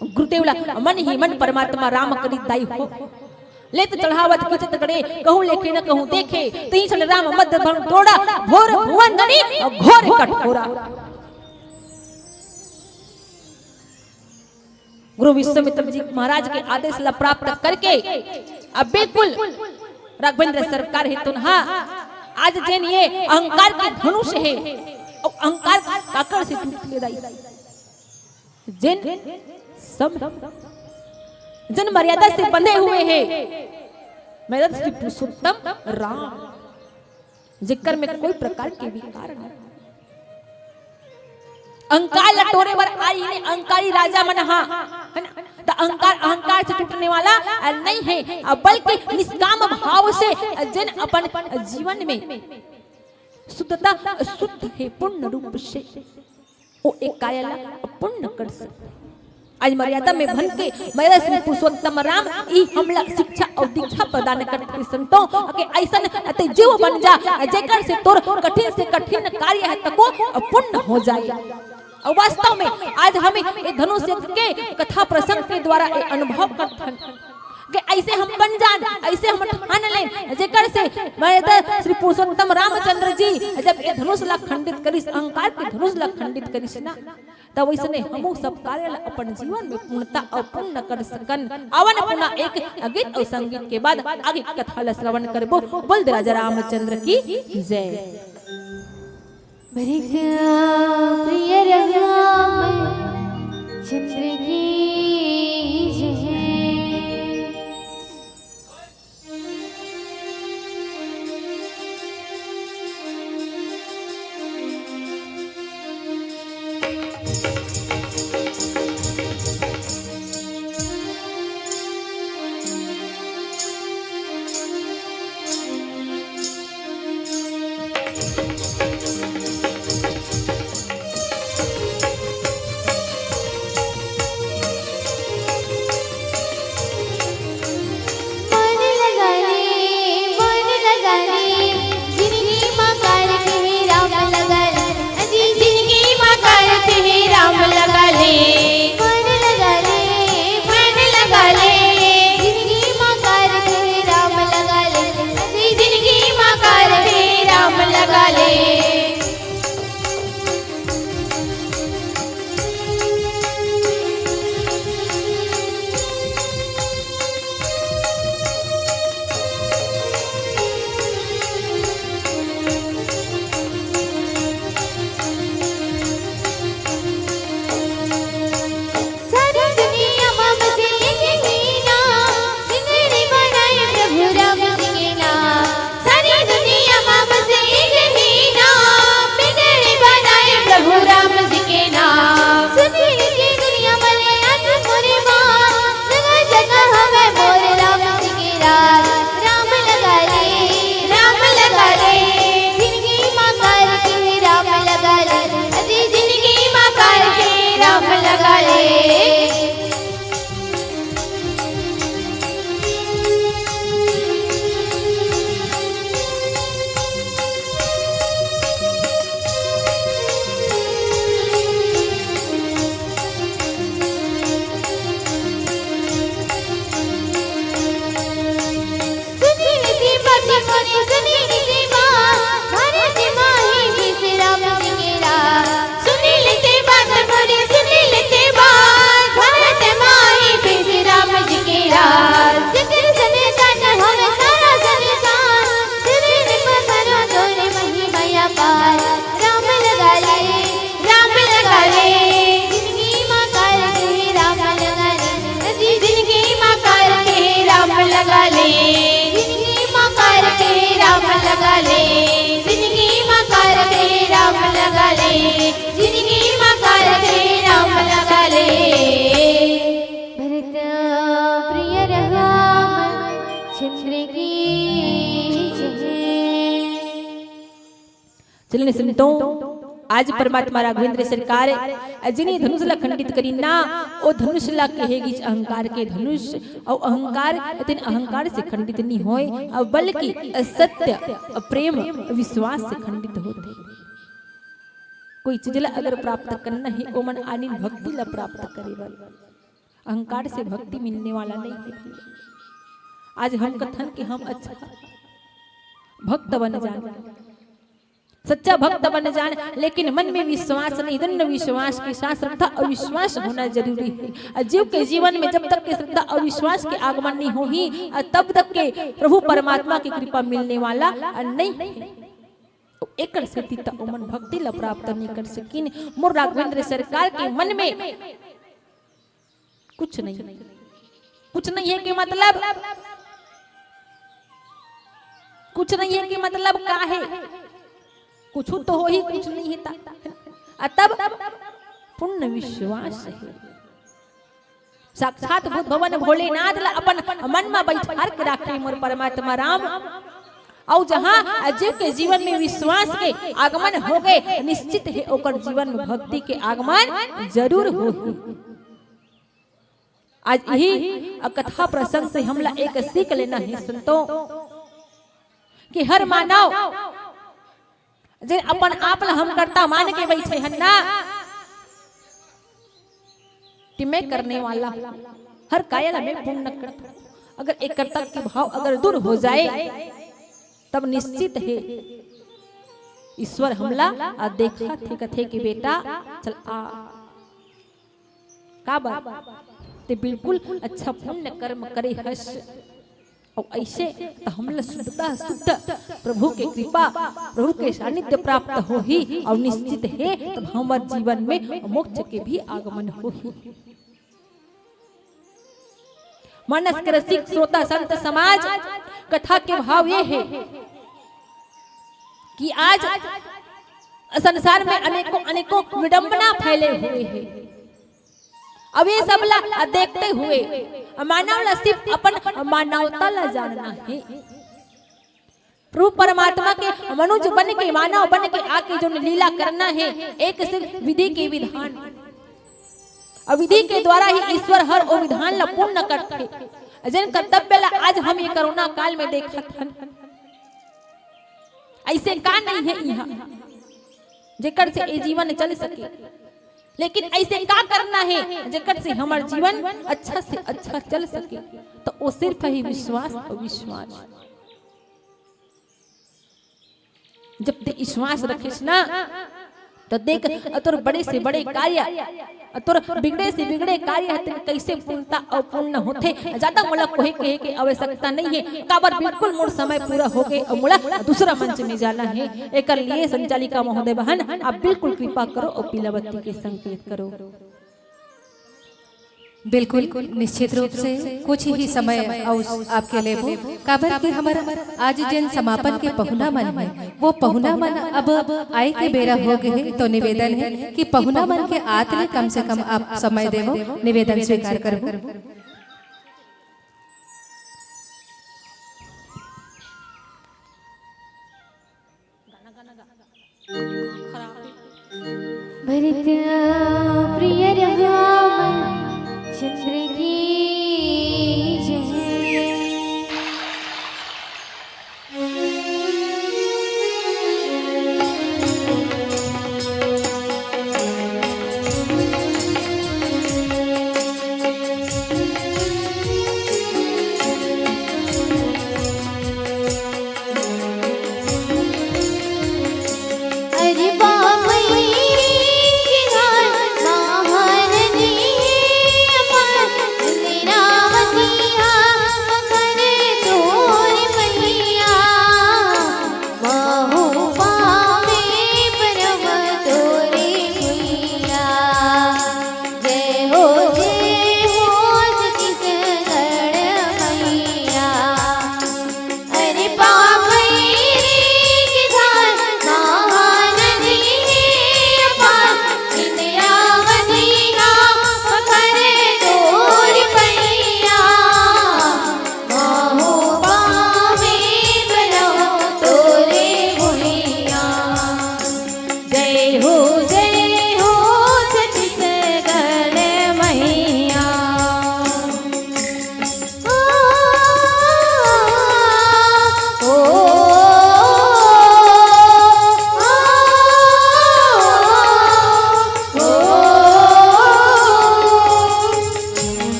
गुरुदेव ला मन ही मन परमात्मा राम करी दाई हो। लेत चढ़ावत खींचत गड़े, कहूँ लेखे न कहूँ देखे, तीन क्षण राम मध्य भंग तोड़ा, भोर भुवन ननी घोर कठोरा। गुरु विश्वामित्र जी महाराज के आदेश ला प्राप्त करके अब बिल्कुल राघवेंद्र सरकार हे तुनहा आज जेन ये अहंकार के धनुष हे, अउ अहंकार काकर से टूट ले दाई, जेन सम, जेन मर्यादा से बंधे हुए हे, मर्यादा श्री पुरुषोत्तम राम। जेकर में कोई प्रकार के विकार नहीं। अहंकार ला टोरे बर आए हे अहंकारी राजा मन हा, है ना? त अहंकार अहंकार से टूटने वाला, अ, नहीं हे, अ, बल्कि निष्काम भाव से, अ, जेन अपन जीवन में शुद्धता, अ, शुद्ध हे पूर्ण रूप से, ओ एक कार्य ला पूर्ण कर सकथे। आज मर्यादा में बन के मर्यादा श्री पुरुषोत्तम राम ई हमला शिक्षा अउ दीक्षा प्रदान करथे संतों के अइसन अति जीव बन जा, जेकर से तोर कठिन से कठिन कार्य हे तको पूर्ण हो जाए। अउ वास्तव में आज हमें ये धनुष यज्ञ के कथा प्रसंग के द्वारा ये अनुभव करथन कि अइसे हम बन जान, अइसे हम ठान लेन, जेकर से मर्यादा श्री पुरुषोत्तम रामचंद्र जी जब ये धनुष ला खंडित करिस, अहंकार के धनुष ला खंडित करिस ना, त वइसने हमू सब कार्य ला अपन जीवन में पूर्णता अउ पूर्ण कर सकन। आवन पुनः एक गीत अउ संगीत के बाद आगे कथा ला श्रवण करबो। बोल दे राजा रामचंद्र की जय। भरित प्रिय रामचंद्र की जय। ले, जिंदगी मा करके राम लगा ले, जिंदगी मा करके राम लगा ले, जिंदगी मा करके राम लगा ले। भरत प्रिय राम चंद्र की जय। चलिए संतों, आज परमात्मा राघवेंद्र सरकार जिन धनुष ला खंडित करिन ना, ओ धनुष ला कहे गिस अहंकार के धनुष, अउ अहंकार, तेन अहंकार से खंडित नहीं होय, अउ बल्कि सत्य, प्रेम, विश्वास से खंडित होथे। कोई चीज ला अगर प्राप्त करना हे, ओमन आनिन भक्ति ला प्राप्त करे बर। अहंकार से भक्ति मिलने वाला नहीं है भैया। आज हम कथन के हम अच्छा भक्त बन जान, सच्चा भक्त बन जान, लेकिन मन में विश्वास नहीं, दृढ़ विश्वास के साथ श्रद्धा और विश्वास होना जरूरी है। और जीव के जीवन में जब तक के श्रद्धा और विश्वास के आगमन नहीं होही, और तब तक के प्रभु परमात्मा की कृपा मिलने वाला नहीं है। एकर सेती त ओमन भक्ति ला प्राप्त नहीं कर सकिन। मोर राघवेंद्र सरकार के मन में कुछ नहीं, कुछ नहीं है कि मतलब, कुछ नहीं है कि मतलब का है? कुछ तो होही, कुछ नहीं है ता। आ तब पूर्ण विश्वास है। साक्षात बुद्ध भगवान भोलेनाथ ला अपन मन मा बैठार के राखे मोर परमात्मा राम। अउ जहाँ जीव के जीवन में विश्वास के आगमन हो गए, निश्चित है ओकर जीवन में भक्ति के आगमन जरूर होही। आज यही कथा प्रसंग से हमला एक सीख लेना है संतों, कि हर मानव जे अपन आप ला हम करता मान के बैठे हन ना, कि मैं करने वाला हूँ, हर काया ला मैं पुण्य करता हूँ। अगर एक कर्तव्य के भाव अगर दूर हो जाए, तब निश्चित है ईश्वर हमला आ देखा थे, कथे कि बेटा चल आ। काबर? ते बिल्कुल अच्छा पुण्य कर्म करे हस। अउ ऐसे त हमला शुद्धता शुद्ध प्रभु के कृपा, प्रभु के सानिध्य प्राप्त होही अउ निश्चित हे तब हमर जीवन में मोक्ष के भी आगमन होही। मानस के रसिक श्रोता संत समाज, कथा के भाव ये है कि आज संसार में अनेकों अनेकों विडंबना फैले हुए हैं। अब ये सब ला देखते हुए मानव ला सिर्फ अपन मानवता ला जानना है। प्रभु परमात्मा के मनुष्य बन के, मानव बन के आके जो लीला करना है, एक सिर्फ विधि के विधान। अउ विधि के द्वारा ही ईश्वर हर ओ विधान ला पूर्ण करथे। जेन कर्तव्य ला आज हम ये कोरोना काल में देखत हन, ऐसे का नहीं है यहाँ, जेकर से ये जीवन चल सके? लेकिन ऐसे का करना है, जेकर से हमर जीवन अच्छा से अच्छा चल सके? तो वो सिर्फ ही विश्वास अउ विश्वास। जब ते विश्वास रखिस ना, तो देख, तोर बड़े से बड़े कार्य, तोर बिगड़े से बिगड़े कार्य ह तेन कैसे पूर्णता अउ पूर्ण होथे। ज्यादा मोला कोई कहे के आवश्यकता नहीं है, काबर बिल्कुल मोर समय पूरा हो गए अउ मोला दूसरा मंच में जाना है। एकर लिए संचालिका महोदय बहन, आप बिल्कुल कृपा करो अउ पीला बत्ती के संकेत करो। बिल्कुल, निश्चित रूप से कुछ ही समय अउ आपके लेबो, काबर कि हमर आज जेन समापन के पहुना मन हे, वो पहुना मन अब आए के बेरा हो गए हे, तो निवेदन है कि पहुना मन के आत ले कम से कम आप समय देवो, निवेदन स्वीकार करबो। भरत प्रिय राम चंद्र की जय।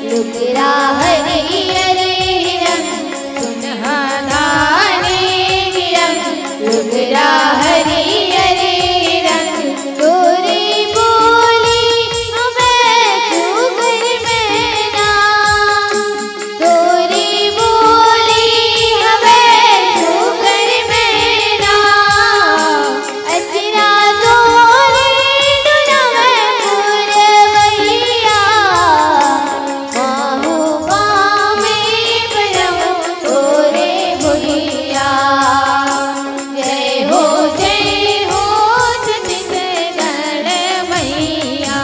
लुगरा हरियर रंग, सुनहरा धानी रंग, लुगरा हरियर रंग, तोरी बोली हवे सुघर मैना, तोरी बोली हवे सुघर मैना। अचरा तोरे डुलवे पुरवैया, बाहु बामे परम तोरे भुइया। जय हो, जय हो छत्तीसगढ़ मैया।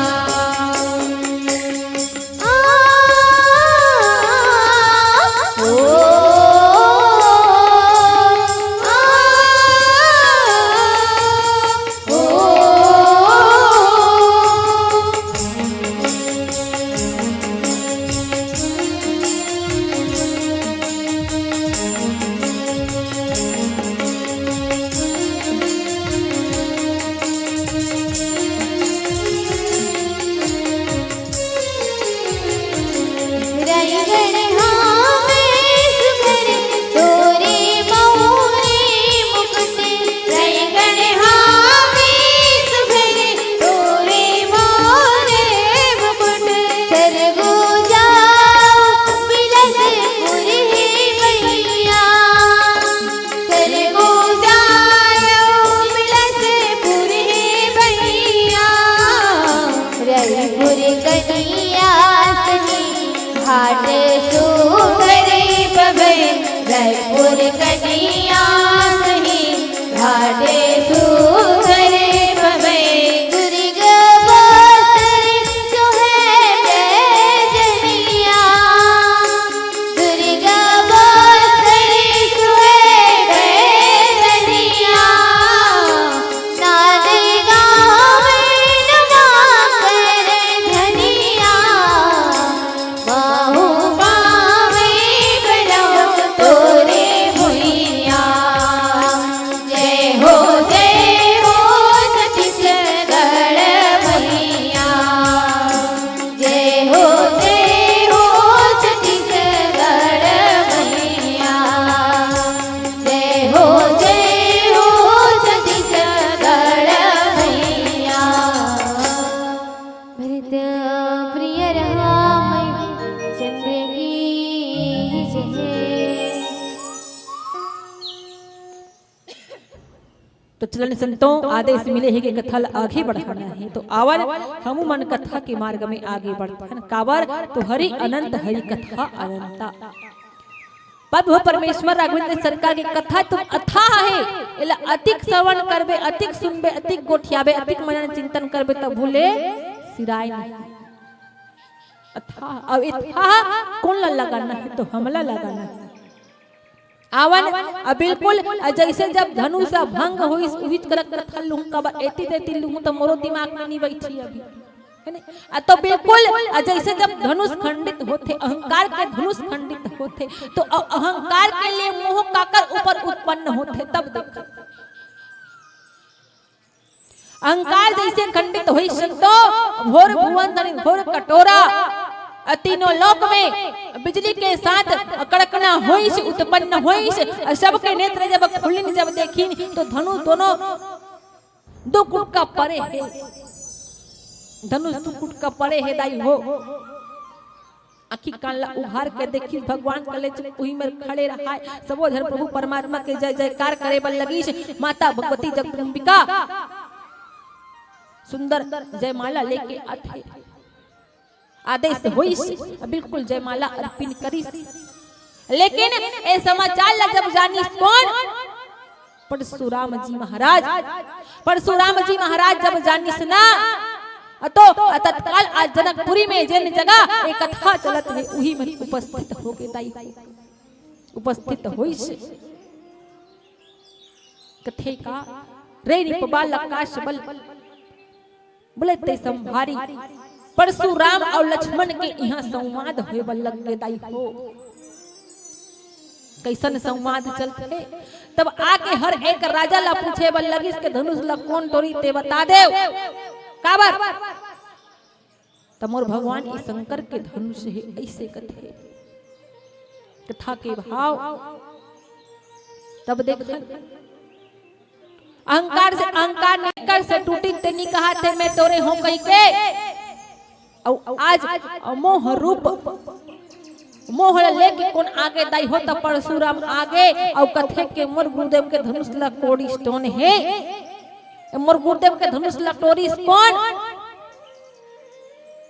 सरगुजा बिलासपुर हे भैया, सरगुजा बिलासपुर हे भैया। रईपुर कनिया सही घाट सुघर पवई, रईपुर कनिया सही घाट सुघर पवई। दुर्गा बस्तर जो है बैजनिया, दुर्गा बस्तर जो है बैजनिया, नांदई गाँव में नमा कर धनिया। बाहु बामे परम तोरे भुइया। जय हो, जय हो छत्तीसगढ़ मैया। जय हो, जय हो छत्तीसगढ़ मैया। जय हो, जय हो छत्तीसगढ़ मैया। भरत प्रिय राम चंद्र की जय। तो चलन संतों, आदेश मिले हे कि कथा ल आगे बढ़ाना हे। तो आवन, हमू मन कथा के मार्ग में आगे बढ़थन। काबर? तुंहरी अनंत हरि कथा अनंता। प्रभु परमेश्वर राघवेंद्र सरकार के कथा तुम अथाह हे, एला अतिक श्रवण करबे, अतिक सुनबे, अतिक गोठियाबे, अतिक मनन चिंतन करबे, तभो ले सिराय नहीं। अथाह, अब एथाह कोन ला लगाना हे? तो हमला लगाना हे। आवन, अब बिल्कुल, अ, जइसे जब धनुष ह भंग होइस, उहिच करा कथा लुहूं, काबर एती तेती लुहूं, त मोरो दिमाग में नी बइठही अभी। हे नहीं? अ, तो बिल्कुल, अ, जइसे जब धनुष खंडित होथे, अहंकार के धनुष खंडित होथे, तो अ-, अहंकार के लिए मोह काकर ऊपर उत्पन्न होथे, तब देख। अहंकार जइसे खंडित होइस, तो घोर भुवन धनी घोर कटोरा, अ, तीनों लोक में बिजली के साथ कड़कना होइस, उत्पन्न होइस, अ, सबके नेत्र जब खुलिन, जब देखिन, तो धनुष दोनों दू कुटका परे हे, धनुष दू कुटका परे हे दाई हो। आँखी कान ला उघार के देखिस, भगवान कलेच उही मेर खड़े रहाय। सबो झन प्रभु परमात्मा के जय जयकार करे बर लगिस। माता भगवती जगदम्बिका सुंदर जयमाला लेके आथे। आदेश होइस, बिल्कुल जयमाला अर्पिन करिस। लेकिन ए समाचार ला जब जानिस कोन? परशुराम जी महाराज। परशुराम जी महाराज जब जानिस ना, तो तत्काल आज जनकपुरी में जेन जगह ए कथा चलत हे, उही में उपस्थित होके दाई उपस्थित होइस। कथे का, रे नृप बालक काश बल, बोले ते संभारी। परशुराम अउ लक्ष्मण के इहाँ संवाद होय बर लग गे दाई हो। कइसन संवाद चलथे? तब आके हर एक राजा ला पूछे बर लगिस के धनुष ला कोन टोरी ते बता देव। काबर? त मोर भगवान, ये शंकर के धनुष हे, अइसे कथे। कथा के भाव तब देख, अहंकार से, अहंकार नेकर से टूटी, तेनी कहा थे मैं तोरे हों कहिके। अउ आज मोह रूप, मोह ल लेके कोन आगे दाई हो, त परशुराम आगे। अउ कथे के मोर गुरुदेव के धनुष ला टोरिस कोन हे, मोर गुरुदेव के धनुष ला टोरिस कोन?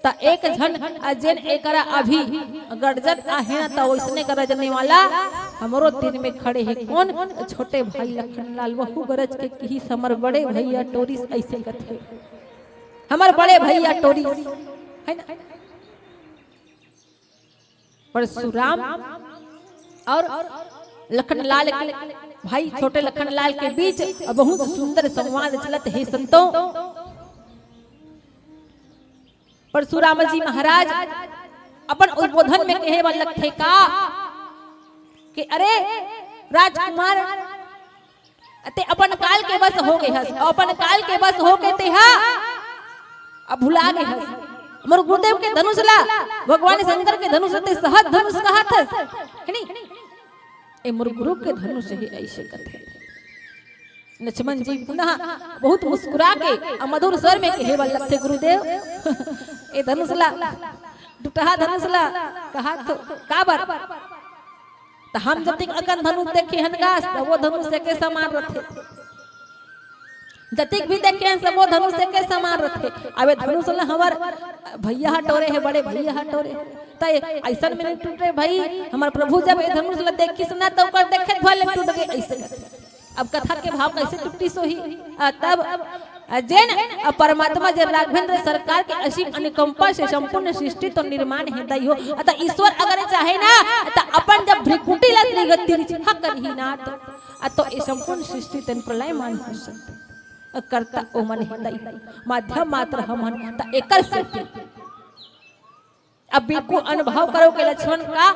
त एक झन अ जेन एकरा अभी गरजत आहे ना, त ओइसने गरजने वाला हमरो तीर में खड़े हे कोन? छोटे भाई लखन लाल, वहू गरज के किहिस हमर बड़े भैया टोरिस, अइसे कथे, हमर बड़े भैया टोरिस, है ना? परशुराम अउ लखन लाल के, भाई छोटे लखन लाल के बीच बहुत सुंदर संवाद चलत हे संतो। परशुराम जी महाराज अपन उद्बोधन में कहे बर लगथे का कि अरे राजकुमार, ते अपन काल के बस हो गे हस, अपन काल के बस हो गे ते हा अब भुला गे हस। मोर गुरुदेव के धनुष ला, भगवान शंकर के धनुष ला ते सहज धनुष कहत हस, है नी? ए मोर गुरु के धनुष हे, अइसे कथे। लक्ष्मण जी पुनः बहुत मुस्कुरा के अउ मधुर स्वर में कहे बर लगथे, गुरुदेव, ए धनुष ला, टुटहा धनुष ला कहत हो, काबर? त हम जतिक अकन धनुष देखे हन गा, त वो धनुष एके समान रथे। जतिक भी देखे हन, सबो धनुष एके समान रथे। अब ए धनुष ल हमर भैया ह टोरे हे, बड़े भैया ह टोरे हे। त ए-, अइसन में नइ टूटे भाई, हमर प्रभु जब ए धनुष ल देखिस ना, त ओकर देखे भले टूट गे, अइसे। अब कथा के भाव कइसे टूटिस होही? आ, तब, आ, जेन, आ, परमात्मा जेन राघवेंद्र सरकार के असीम अनुकंपा से संपूर्ण सृष्टि तो निर्माण हे दाई हो। आ, त ईश्वर अगर चाहे ना, त अपन जब भृकुटी ला तिरछा करही ना, त, आ, तो ए संपूर्ण सृष्टि तेन प्रलयमान हो सकथे। आ, कर्ता ओमन हे दाई, माध्यम मात्र हमन, त एकर सेती अब बिल्कुल अनुभव करो के लक्ष्मण का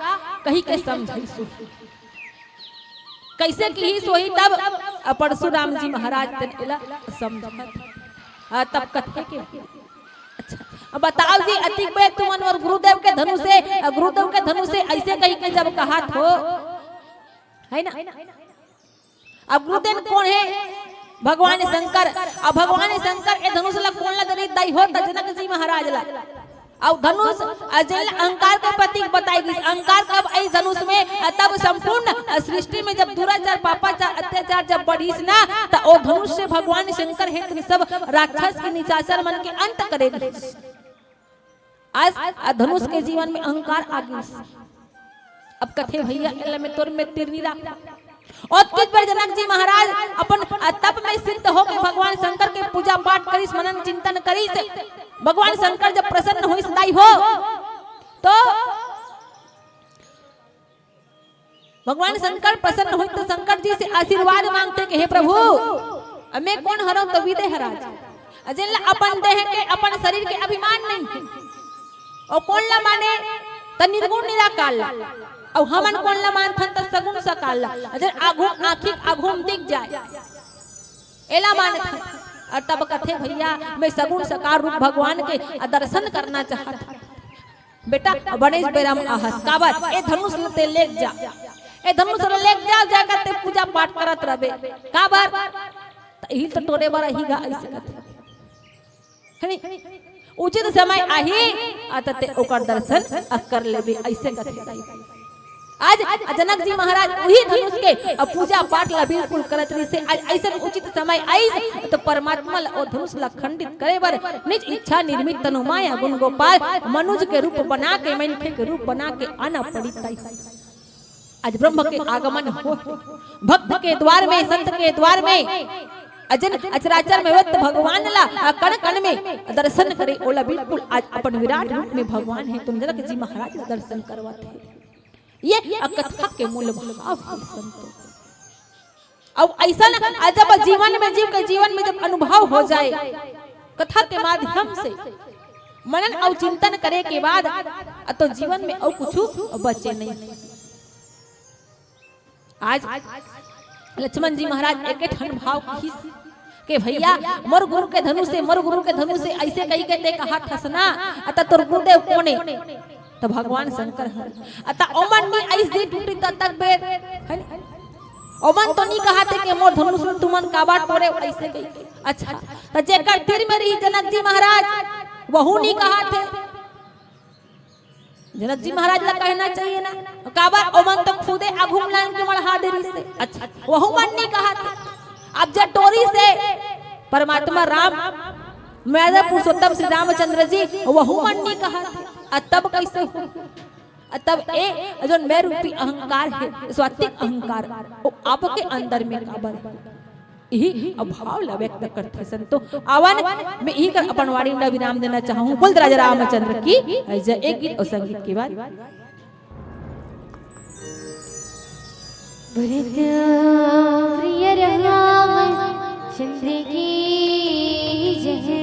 कहि के समझाइस होही। कइसे किहिस होही तब परशुराम जी महाराज तेन एला समझत। हाँ, तब कथे के, अच्छा, अब बताव जी, अतिक बेर तुमन मोर गुरुदेव के धनुष हे, गुरुदेव के धनुष हे, अइसे कहि के जब कहत हो, है ना? अब गुरुदेव कोन हे? भगवान शंकर। अब भगवान शंकर ए धनुष ला कोन ला दे रिहिस दाई हो? त जनक जी महाराज ला। अउ धनुष, अ, जेन ला अहंकार के प्रतीक बताय गिस, अहंकार कब आइस धनुष में? अ, तब संपूर्ण, अ, सृष्टि में जब दुराचार, पापाचार, अत्याचार जब बढ़िस ना, त ओ धनुष से भगवान शंकर हे तेन सब राक्षस के, निशाचर मन के अंत करे रिहिस। आज आ धनुष के जीवन में अहंकार आ गिस। अब कथे भैया, एला मैं तोर में तीर नी राख। ओतकेच बेर जनक जी महाराज अपन, आ, तप में सिद्ध होके भगवान शंकर के पूजा पाठ करिस, मनन चिंतन करिस। भगवान शंकर जब प्रसन्न होइस दाई हो, तो भगवान शंकर प्रसन्न होइस त शंकर जी से आशीर्वाद मांगथे कि हे प्रभु, अब मैं कोन हरंव त विदेह राज, अ जेन ला अपन देह के, अपन शरीर के अभिमान नइ हे, अउ कोन ला माने त निर्गुण निराकार ला, अउ हमन कोन ला मानथन त सगुण साकार ला, अ जेन आघू आँखी आघू म दिख जाय, एला मानथन। अउ तब कथे भैया, मैं सगुण साकार रूप भगवान के दर्शन करना चाहत हंव। बेटा, बनेच बेरा म आहस। काबर? ए धनुष ल ते लेग जा। ए धनुष ल लेग जा, जाकर ते पूजा पाठ करत रहबे। काबर? त इही ल तो टोरे बर आही गा, अइसे कथे। है नी? उचित समय आही, आ त ते ओकर दर्शन आ कर लेबे, अइसे कथे। आज जनक जी महाराज उही धनुष के, अ, पूजा पाठ ला बिल्कुल करत रहिसे। आज अइसन उचित समय आइस, त परमात्मा ला ओ धनुष ला खंडित करे बर निज इच्छा निर्मित तनु माया गुण गोपाल मनुज के रूप बना के, मनखे के रूप बना के आना पड़िस। आज ब्रह्म के आगमन हो, भक्त के द्वार में, संत के द्वार में, अ जेन अचराचर में व्यक्त भगवान ला, अ, कण कण में दर्शन करे, ओला बिल्कुल आज अपन विराट रूप में भगवान हे, तुम जनक जी महाराज ला दर्शन करवाथे। ये कथा के मूल भाव हे संतो। अउ अइसन अजब जीवन में, जीव के जीवन में जब अनुभव हो जाय कथा के माध्यम से, मनन अउ चिंतन करे के बाद, अ तो जीवन में अउ कुछु बचे नइ। आज लक्ष्मण जी महाराज एके ठन भाव किहिस के भैया, मोर गुरु के धनुष से, मोर गुरु के धनुष से, अइसे कहिके ते कहत हस ना, अत तोर गुरुदेव कोन ए? त भगवान शंकर हर। अत ओमन नी अइसे टूटी त तक बेर, है नी? ओमन तो नी कहत हे के मोर धनुष ल तुमन काबर टोरे, अइसे कहिके। अच्छा, त जेकर तीर में रही जनक जी महाराज, वहू नी कहत हे। जनक जी महाराज ला कहना चाहिए ना, काबर ओमन तो खुदे आघू म लान के मढ़ा दे रिहिस हे। अच्छा, वहू मन नी कहत हे। अब जे टोरिस हे परमात्मा राम, मैया पुरुषोत्तम श्री रामचंद्र जी, वहू मन नी कहत हे। अ तब कइसे हो? अ तब ए जोन मैं रूपी अहंकार हे, सात्विक अहंकार, वो आपके अंदर में काबर हे? इही अभाव ला व्यक्त करथे संतो। आवन, मैं इही कर अपन वाणी ला विराम देना चाहूँ। बोल राजा रामचंद्र की जय। एक गीत और संगीत के बाद। भरत प्रिय रामचंद्र की जय।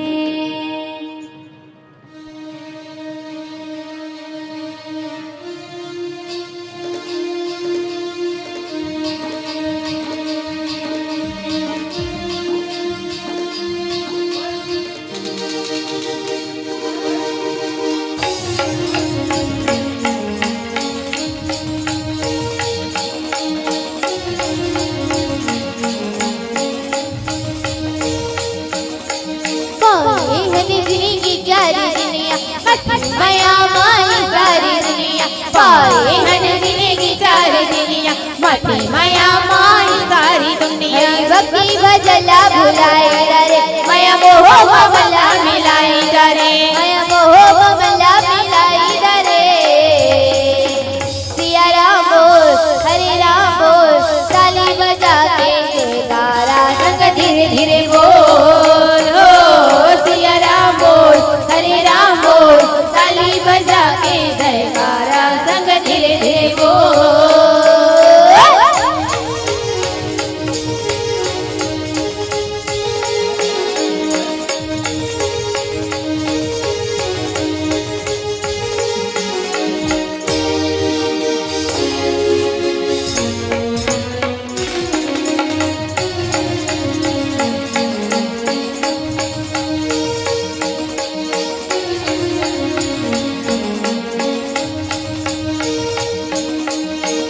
पाए हन जिनगी चार दुनिया, मथे मया माई सारी दुनिया। पाए हन जिनगी चार दुनिया, मथे मया माई सारी दुनिया। हरि भक्ति भजला भुलाई डरे, मया मोह ममला मिलाई डरे। मया मोह ममला मिलाई डरे। सिया राम बोल, हरे राम बोल, ताली बजा के जयकारा संग धीरे धीरे बोल। हो सिया राम बोल, हरे राम बोल, ताली बजा के जयकारा संग धीरे धीरे बोल।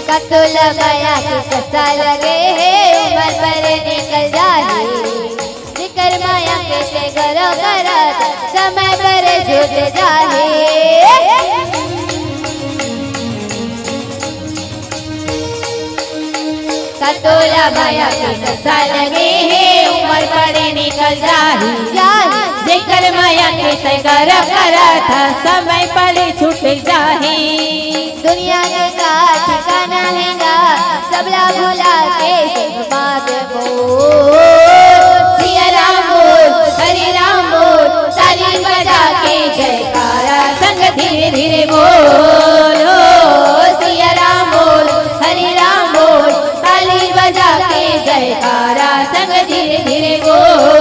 कतोला माया के कसा लगे हे, उमर पर निकल जाही। जेकर माया के ते गौरव करत, समय पर छूट जाही। कतोला माया के कसा लगे हे, उमर पर निकल जाही। जाही। जेकर माया के ते गौरव करत, समय पर छूट जाही। दुनिया के का ठिकाना हे गा, सबला भुला के सिंह मात बोल। सिया राम बोल, हरे राम बोल, ताली बजा के जयकारा संग धीरे धीरे बोल। हो सिया राम बोल, हरे राम बोल, ताली बजा के जयकारा संग धीरे धीरे बोल।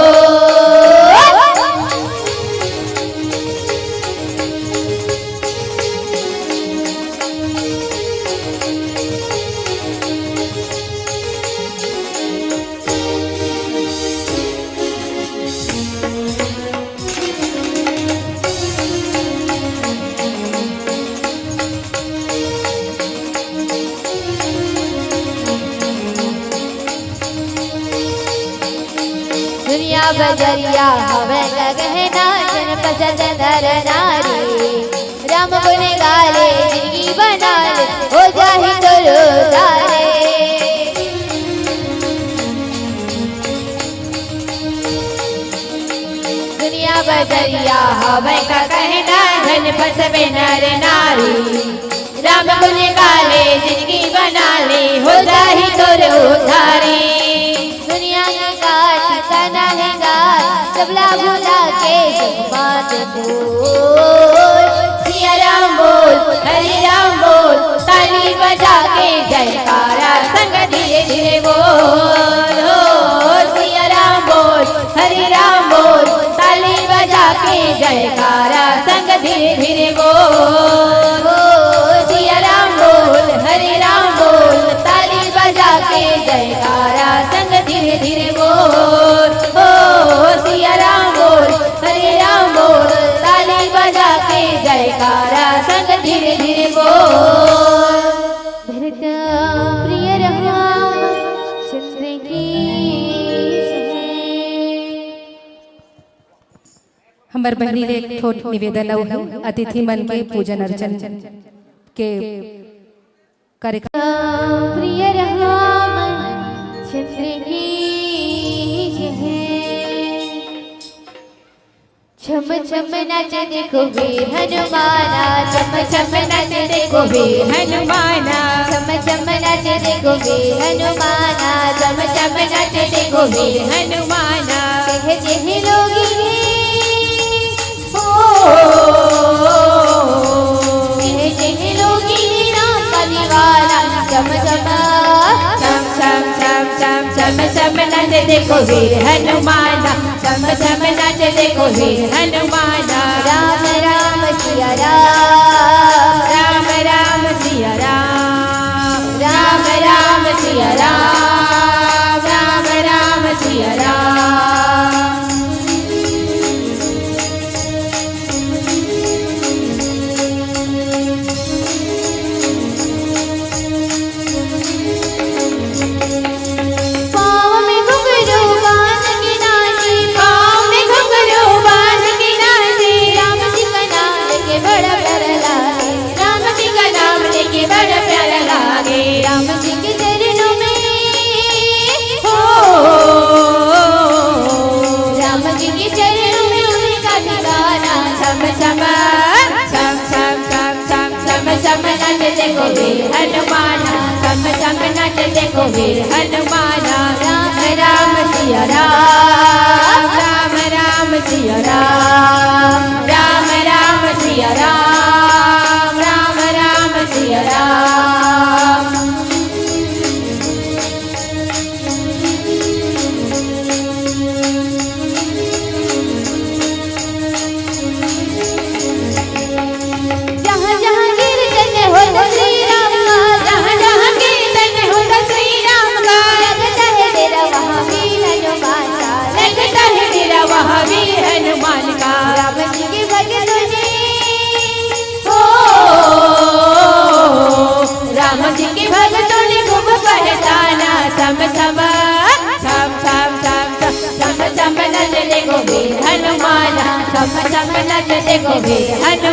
दुनिया बजरिया हवे गगहना, जन पसंद नर नारी। राम गुण गाले जिंदगी बना ले, हो जाही तोर उद्धारे। दुनिया बजरिया हवे का कहना, धन फसबे नर नारी। राम गुण गाले जिंदगी बना ले, हो जाही तोर उद्धारी। दुनिया के का ठिकाना हे गा, सबला भुला के जय मात बोल। सिया राम बोल, हरे राम बोल, ताली बजा के जयकारा संग धीरे धीरे बोल। हो सिया राम बोल, हरे राम बोल, ताली बजा के जयकारा संग धीरे धीरे बोल। हो सिया राम बोल, हरे राम बोल, ताली बजा के जयकारा संग धीरे धीरे बोल। हो पर बहिनी ले एक ठो निवेदन अउ हे, अतिथि मन के पूजन अर्चन के कार्यक्रम। प्रिय राम चंद्र की जय। छम छम नाचे देखो वीर हनुमाना, छम छम नाचे देखो वीर हनुमाना, छम छम नाचे देखो वीर हनुमाना, छम छम नाचे देखो वीर हनुमाना। कह कह लोग इन्हें, ओ, कह कह लोग इन्हें राम का दीवाना। छम छम, छम छम छम छम छम छम नाचे देखो वीर हनुमाना, छम छम नाचे देखो वीर हनुमाना। राम राम सिया राम, राम राम सिया राम, राम राम सिया राम, राम राम सिया राम। पाँव में घुंघरू बांध के नाचे, पाँव में घुंघरू बांध के नाचे। राम जी का नाम लेके बड़ा प्यारा लागे, राम जी का नाम लेके बड़ा प्यारा लागे। राम जी के चरणों में, हो, राम जी के चरणों में उनका दीवाना। छम छम, छम छम छम छम छम छम नाचे देखो वीर हनुमाना, छम छम नाचे देखो वीर हनुमाना। राम राम सिया राम, राम राम सिया राम, राम राम सिया राम, राम राम सिया राम। जहाँ जहाँ कीर्तन होता श्री राम का, जहाँ जहाँ कीर्तन होता श्री राम का, लगता है डेरा वहाँ वीर हनुमान का, लगता है डेरा वहाँ वीर हनुमान का। राम जी के भक्तों ने, ओ, राम जी के भक्तों ने खूब पहचाना। छम छम, छम छम छम छम छम छम नाचे देखो वीर हनुमाना, छम छम नाचे देखो वीर हनुमाना।